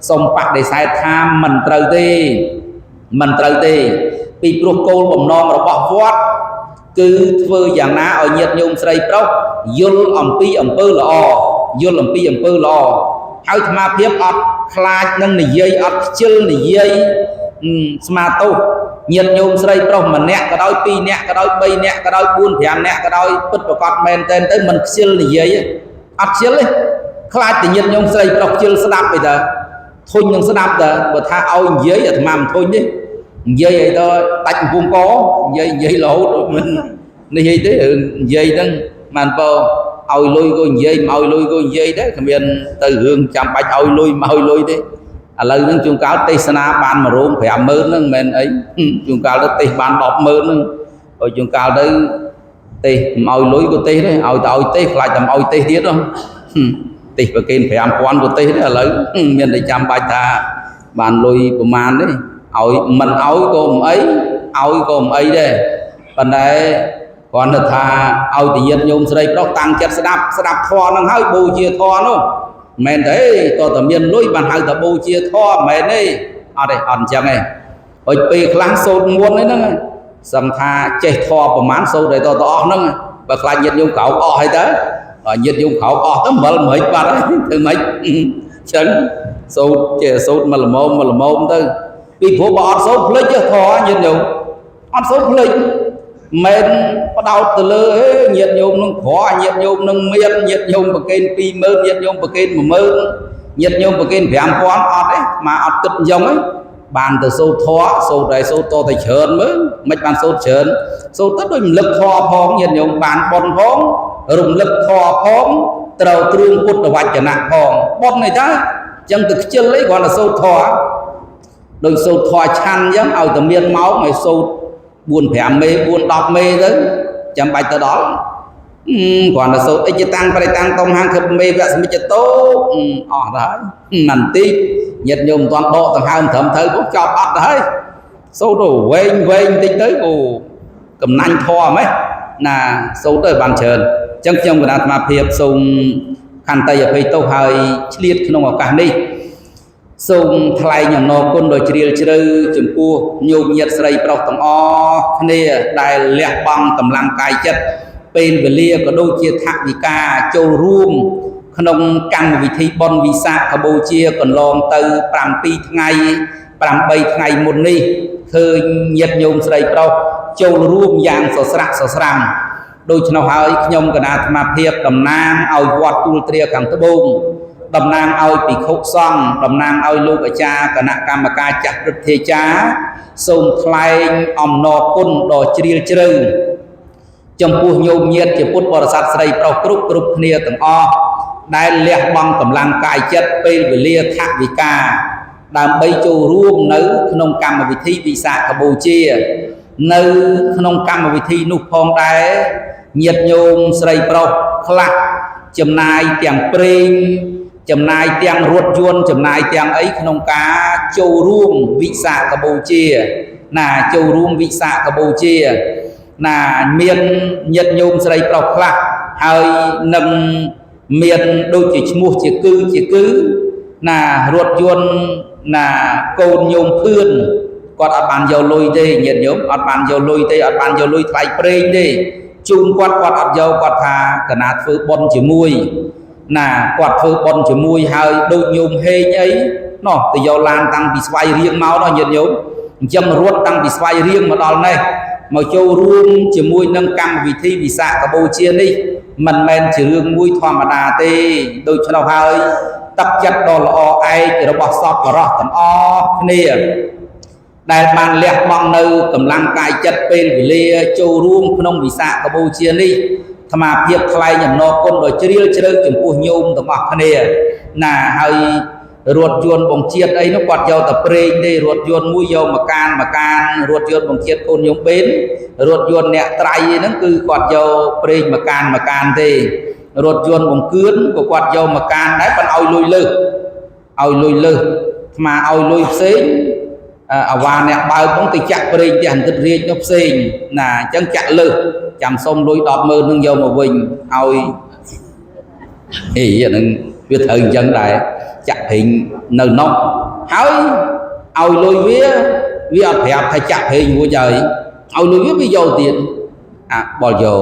សូមបដិសេធថាមិនត្រូវទេមិនត្រូវទេពីព្រោះគោលបំណងរបស់វត្តគឺធ្វើយ៉ាងណាឲ្យញាតិញោមស្រីប្រុសយល់អំពីអំពើល្អយល់អំពីអំពើល្អហើយអាត្មាភាពអត់ខ្លាចនឹងនិយាយអត់ខ្ជិលនិយាយស្មាទោសញាតិញោមស្រីប្រុសម្នាក់ក៏ដោយពីរនាក់ក៏ដោយបីនាក់ក៏ដោយ4 5នាក់ក៏ដោយពិតប្រកបមែនទែនទៅមិនខ្ជិលនិយាយអត់ខ្ជិលទេខ្លាចតែញាតិញោមស្រីប្រុសខ្ជិលស្ដាប់អីតើធុញនឹងស្ដាប់តើបើថាឲ្យនិយាយអាត្មាមិនធុញទេនិយាយអីទៅដាច់កំពង់កនិយាយនិយាយរហូតមិននេះអីទេនិយាយហ្នឹងបានបើឲ្យលុយក៏និយាយមិនឲ្យលុយក៏និយាយដែរគ្មានទៅរឿងចាំបាច់ឲ្យលុយមិនឲ្យលុយទេឥឡូវហ្នឹងជួនកាលទេសនាបានមួយរោង50000ហ្នឹងមិនមែនអីជួនកាលទៅទេសបាន100,000ហ្នឹងហើយជួនកាលទៅទេសមិនឲ្យលុយក៏ទេសដែរឲ្យតែឲ្យទេសខ្លាចតែមិនឲ្យទេសទៀតហ៎ទេសប្រគេន5000ក៏ទេសដែរឥឡូវមានតែចាំបាច់ថាបានលុយប្រមាណទេឲ្យមិនឲ្យក៏មិនអីឲ្យក៏មិនអីដែរប៉ុន្តែគ្រាន់តែថាឲ្យទាញាតិញោមស្រីប្រុសតាំងចិត្តស្ដាប់ស្ដាប់ធម៌ហ្នឹងហើយបូជាធម៌នោះមិនមែនទេតើតែមានលុយបានហៅថាបូជាធម៌មិនមែនទេអត់ទេអត់អញ្ចឹងទេហើយពេលខ្លះសូត្រមន្តហ្នឹងសឹងថាចេះធម៌ប្រមាណសូត្រឲ្យតទៅអស់ហ្នឹងបើខ្លាចញាតិញោមក្រោកអស់ហើយទៅដល់ញាតិញោមក្រោកអស់ទៅអំបិលមិនបាត់ហើយធ្វើម៉េចអញ្ចឹងសូត្រចេះសូត្រមកល្មមមកល្មមទៅពីព្រោះបើអត់សូត្រភ្លេចទេធម៌ញាតិញោមអត់សូត្រភ្លេចមិនបដោតទៅលើហេញាតិញោមនឹងក្រញាតិញោមនឹងមានញាតិញោមប្រគេន20000ញាតិញោមប្រគេន10000ញាតិញោមប្រគេន5000អត់ទេមកអត់គិតអញ្ចឹងទេបានទៅសូត្រធម៌សូត្រឲ្យសូត្រតតែច្រើនមើលមិនបានសូត្រច្រើនសូត្រទៅដូចរំលឹកធម៌ផងញាតិញោមបានបុណ្យផងរំលឹកធម៌ផងត្រូវទ្រូងពុទ្ធវចនៈផងបុណ្យនេះតាអញ្ចឹងទៅខ្ជិលអីគ្រាន់តែសូត្រធម៌ដូចសូត្រធម៌ឆាន់អញ្ចឹងឲ្យតែមានម៉ោងឲ្យសូត្រ4 5មេ4 10មេទៅចាំបាច់ទៅដល់គ្រាន់តែសូត្រអិច្ចតាំងបរិតាំងតំហាងខិបមេវៈសមិច្ចតោអស់ទៅហើយមិនតិចញាតិញោមមិនទាន់ដកដង្ហើមត្រឹមត្រូវក៏ចប់អត់ទៅហើយសូត្រទៅវែងវែងតិចទៅក៏កំណាញ់ធម៌ហ្មងណាសូត្រទៅបានច្រើនអញ្ចឹងខ្ញុំគណៈអាត្មាភាពសូមខន្តីអភ័យទោសហើយឆ្លៀតក្នុងឱកាសនេះសូមថ្លែងអំណរគុណដ៏ជ្រាលជ្រៅចំពោះញោមញាតិស្រីប្រុសទាំងអស់គ្នាដែលលះបង់កម្លាំងកាយចិត្តពេលវេលាក៏ដូចជាថវិកាចូលរួម ក្នុងកម្មវិធីបុណ្យវិសាខបូជាកន្លងទៅ7ថ្ងៃ8ថ្ងៃមុននេះឃើញញាតិញោមស្រីប្រុសចូលរួមយ៉ាងសស្រាក់សស្រាំដូច្នោះហើយខ្ញុំគណៈអាត្មាភាពតំណាងឲ្យវត្តទួលទ្រាខាងត្បូងតំណាងឲ្យភិក្ខុសង្ឃតំណាងឲ្យលោកអាចារ្យគណៈកម្មការចាស់ព្រឹទ្ធាចារ្យសូមថ្លែងអំណរគុណដ៏ជ្រាលជ្រៅចំពោះញោមញាតិជាពុទ្ធបរិស័ទស្រីប្រុសគ្រប់គ្រប់គ្នាទាំងអស់ដែលលះបង់កម្លាំងកាយចិត្តពេលវេលាថវិកាដើម្បីចូលរួមនៅក្នុងកម្មវិធីវិសាខបូជានៅក្នុងកម្មវិធីនោះផងដែរញាតិញោមស្រីប្រុសខ្លះចំណាយទាំងប្រេងចំណាយទាំងរថយន្តចំណាយទាំងអីក្នុងការចូលរួមវិសាខបូជាណាចូលរួមវិសាខបូជាណាមានញាតិញោមស្រីប្រុសខ្លះហើយនឹងមានដូចជាឈ្មោះជាគឺជាគឺណារថយន្តណាកូនញោមភឿនគាត់អត់បានយកលុយទេញាតិញោមអត់បានយកលុយទេអត់បានយកលុយថ្លៃប្រេងទេជូនគាត់គាត់អត់យកគាត់ថាកណាធ្វើបុណ្យជាមួយណាគាត់ធ្វើបុណ្យជាមួយហើយដូចញោមហេងអីណោះទៅយកឡានតាំងពីស្វាយរៀងមកដល់ញាតិញោមអញ្ចឹងរត់តាំងពីស្វាយរៀងមកដល់នេះមកចូលរួមជាមួយនឹងកម្មវិធីវិសាខបូជានេះមិនមែនជារឿងមួយធម្មតាទេដូច្នោះហើយទឹកចិត្តដ៏ល្អឯករបស់សពបរោះទាំងអស់គ្នាដែលបានលះបង់នៅកម្លាំងកាយចិត្តពេលវេលាចូលរួមក្នុងវិសាខបូជានេះអាត្មាភាពថ្លែងអំណរគុណដ៏ជ្រាលជ្រៅចំពោះញោមទាំងអស់គ្នាណាហើយរថយន្តបង្ជាតិអីនោះគាត់យកតែប្រេងទេរថយន្តមួយយកមកកានមកកានរថយន្តបង្ជាតិកូនញោមបេនរថយន្តអ្នកត្រៃហ្នឹងគឺគាត់យកប្រេងមកកានមកកានទេរថយន្តបង្គឿនក៏គាត់យកមកកានដែរប៉ុន្តែឲ្យលុយលើសឲ្យលុយលើសអាត្មាឲ្យលុយផ្សេងអាវ៉ាអ្នកបើកហ្នឹងទៅចាក់ប្រេងផ្ទះអន្តិតរាជនោះផ្សេងណាអញ្ចឹងចាក់លើសចាំសុំលុយ100000នឹងយកមកវិញឲ្យអីអាហ្នឹងវាត្រូវអញ្ចឹងដែរចាក់ប្រេងនៅនោះហើយឲ្យលុយវាវាអត់ប្រាប់ថាចាក់ប្រេងរួចហើយឲ្យលុយវាវាយកទៀតអាបលយក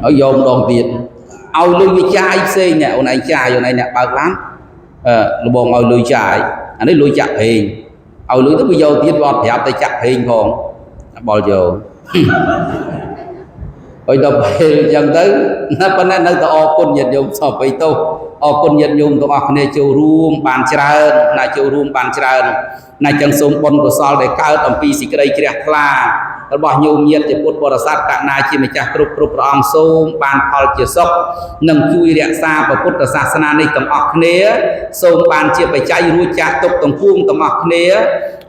ឲ្យយកម្ដងទៀតឲ្យលុយវាចាយផ្សេងអ្នកអូនឯងចាយអូនឯងអ្នកបើកឡានអឺលបងឲ្យលុយចាយអានេះលុយចាក់ប្រេងឲ្យលុយទៅវាយកទៀតវាអត់ប្រាប់តែចាក់ប្រេងផងបលយកហើយដល់ពេលអញ្ចឹងទៅណាប៉ុន្តែនៅតែអរគុណញាតិញោមសពអីទោសអរគុណញាតិញោមទាំងអស់គ្នាចូលរួមបានច្រើនណាចូលរួមបានច្រើនណាចឹងសូមបុណ្យកុសលដែលកើតអំពីសេចក្តីជ្រះថ្លារបស់ញោមញាតិជាពុទ្ធបរិស័ទកណាជាម្ចាស់គ្រប់គ្រប់ព្រះអង្គសូមបានផលជាសុខនិងជួយរក្សាព្រះពុទ្ធសាសនានេះទាំងអស់គ្នាសូមបានជាបច្ច័យរួចចាកទុក្ខទាំងពួងទាំងអស់គ្នា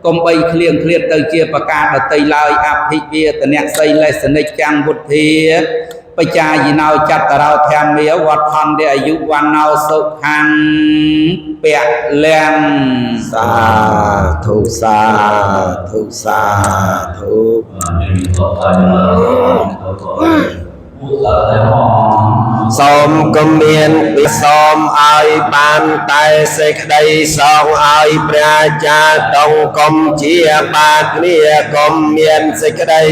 កុំបីឃ្លៀងឃ្លាតទៅជាប្រការដតីឡើយអភិវេទនៈសីលេសនិច្ចំវុធាបច្ចាយិណោចតរោធម្មាវត្ថន្តិអាយុវណ្ណោសុខੰពលាំង សាធុសាធុសាធុសូមកុំមានពីសូមឲ្យបានតែសេចក្តីសងឲ្យព្រះអាចារ្យតងកុំជាបាគ្នាកុំមានសេចក្តី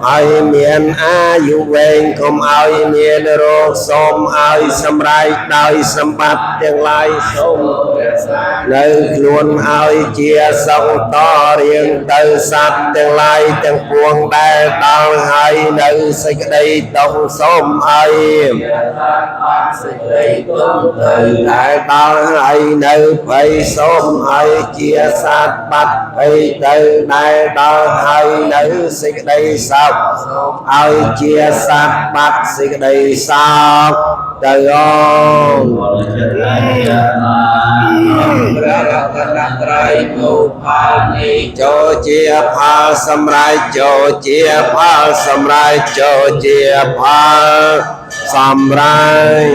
ឲ្យមានអាយុវែងកុំឲ្យមានរោគសូមឲ្យសម្រេចដោយសម្បត្តិទាំងឡាយសូមនៅខ្លួនឲ្យជាសង្ឃតរៀងទៅសត្វទាំងឡាយទាំងពួងដែលដល់ហើយនៅសេចក្តីតុងសូមឲ្យដែលដល់ហើយនៅភ័យសូមឲ្យជាសត្វបាត់ភ័យទៅដែលដល់ហើយនៅសេចក្តីសោកឲ្យជាសត្វបាត់សេចក្តីសោកទៅអូន ព្រះរតនត្រ័យនូផលនេះ ចូលជាផលសម្រេចចូលជាផលសម្រេចចូលជាផលសម្រេច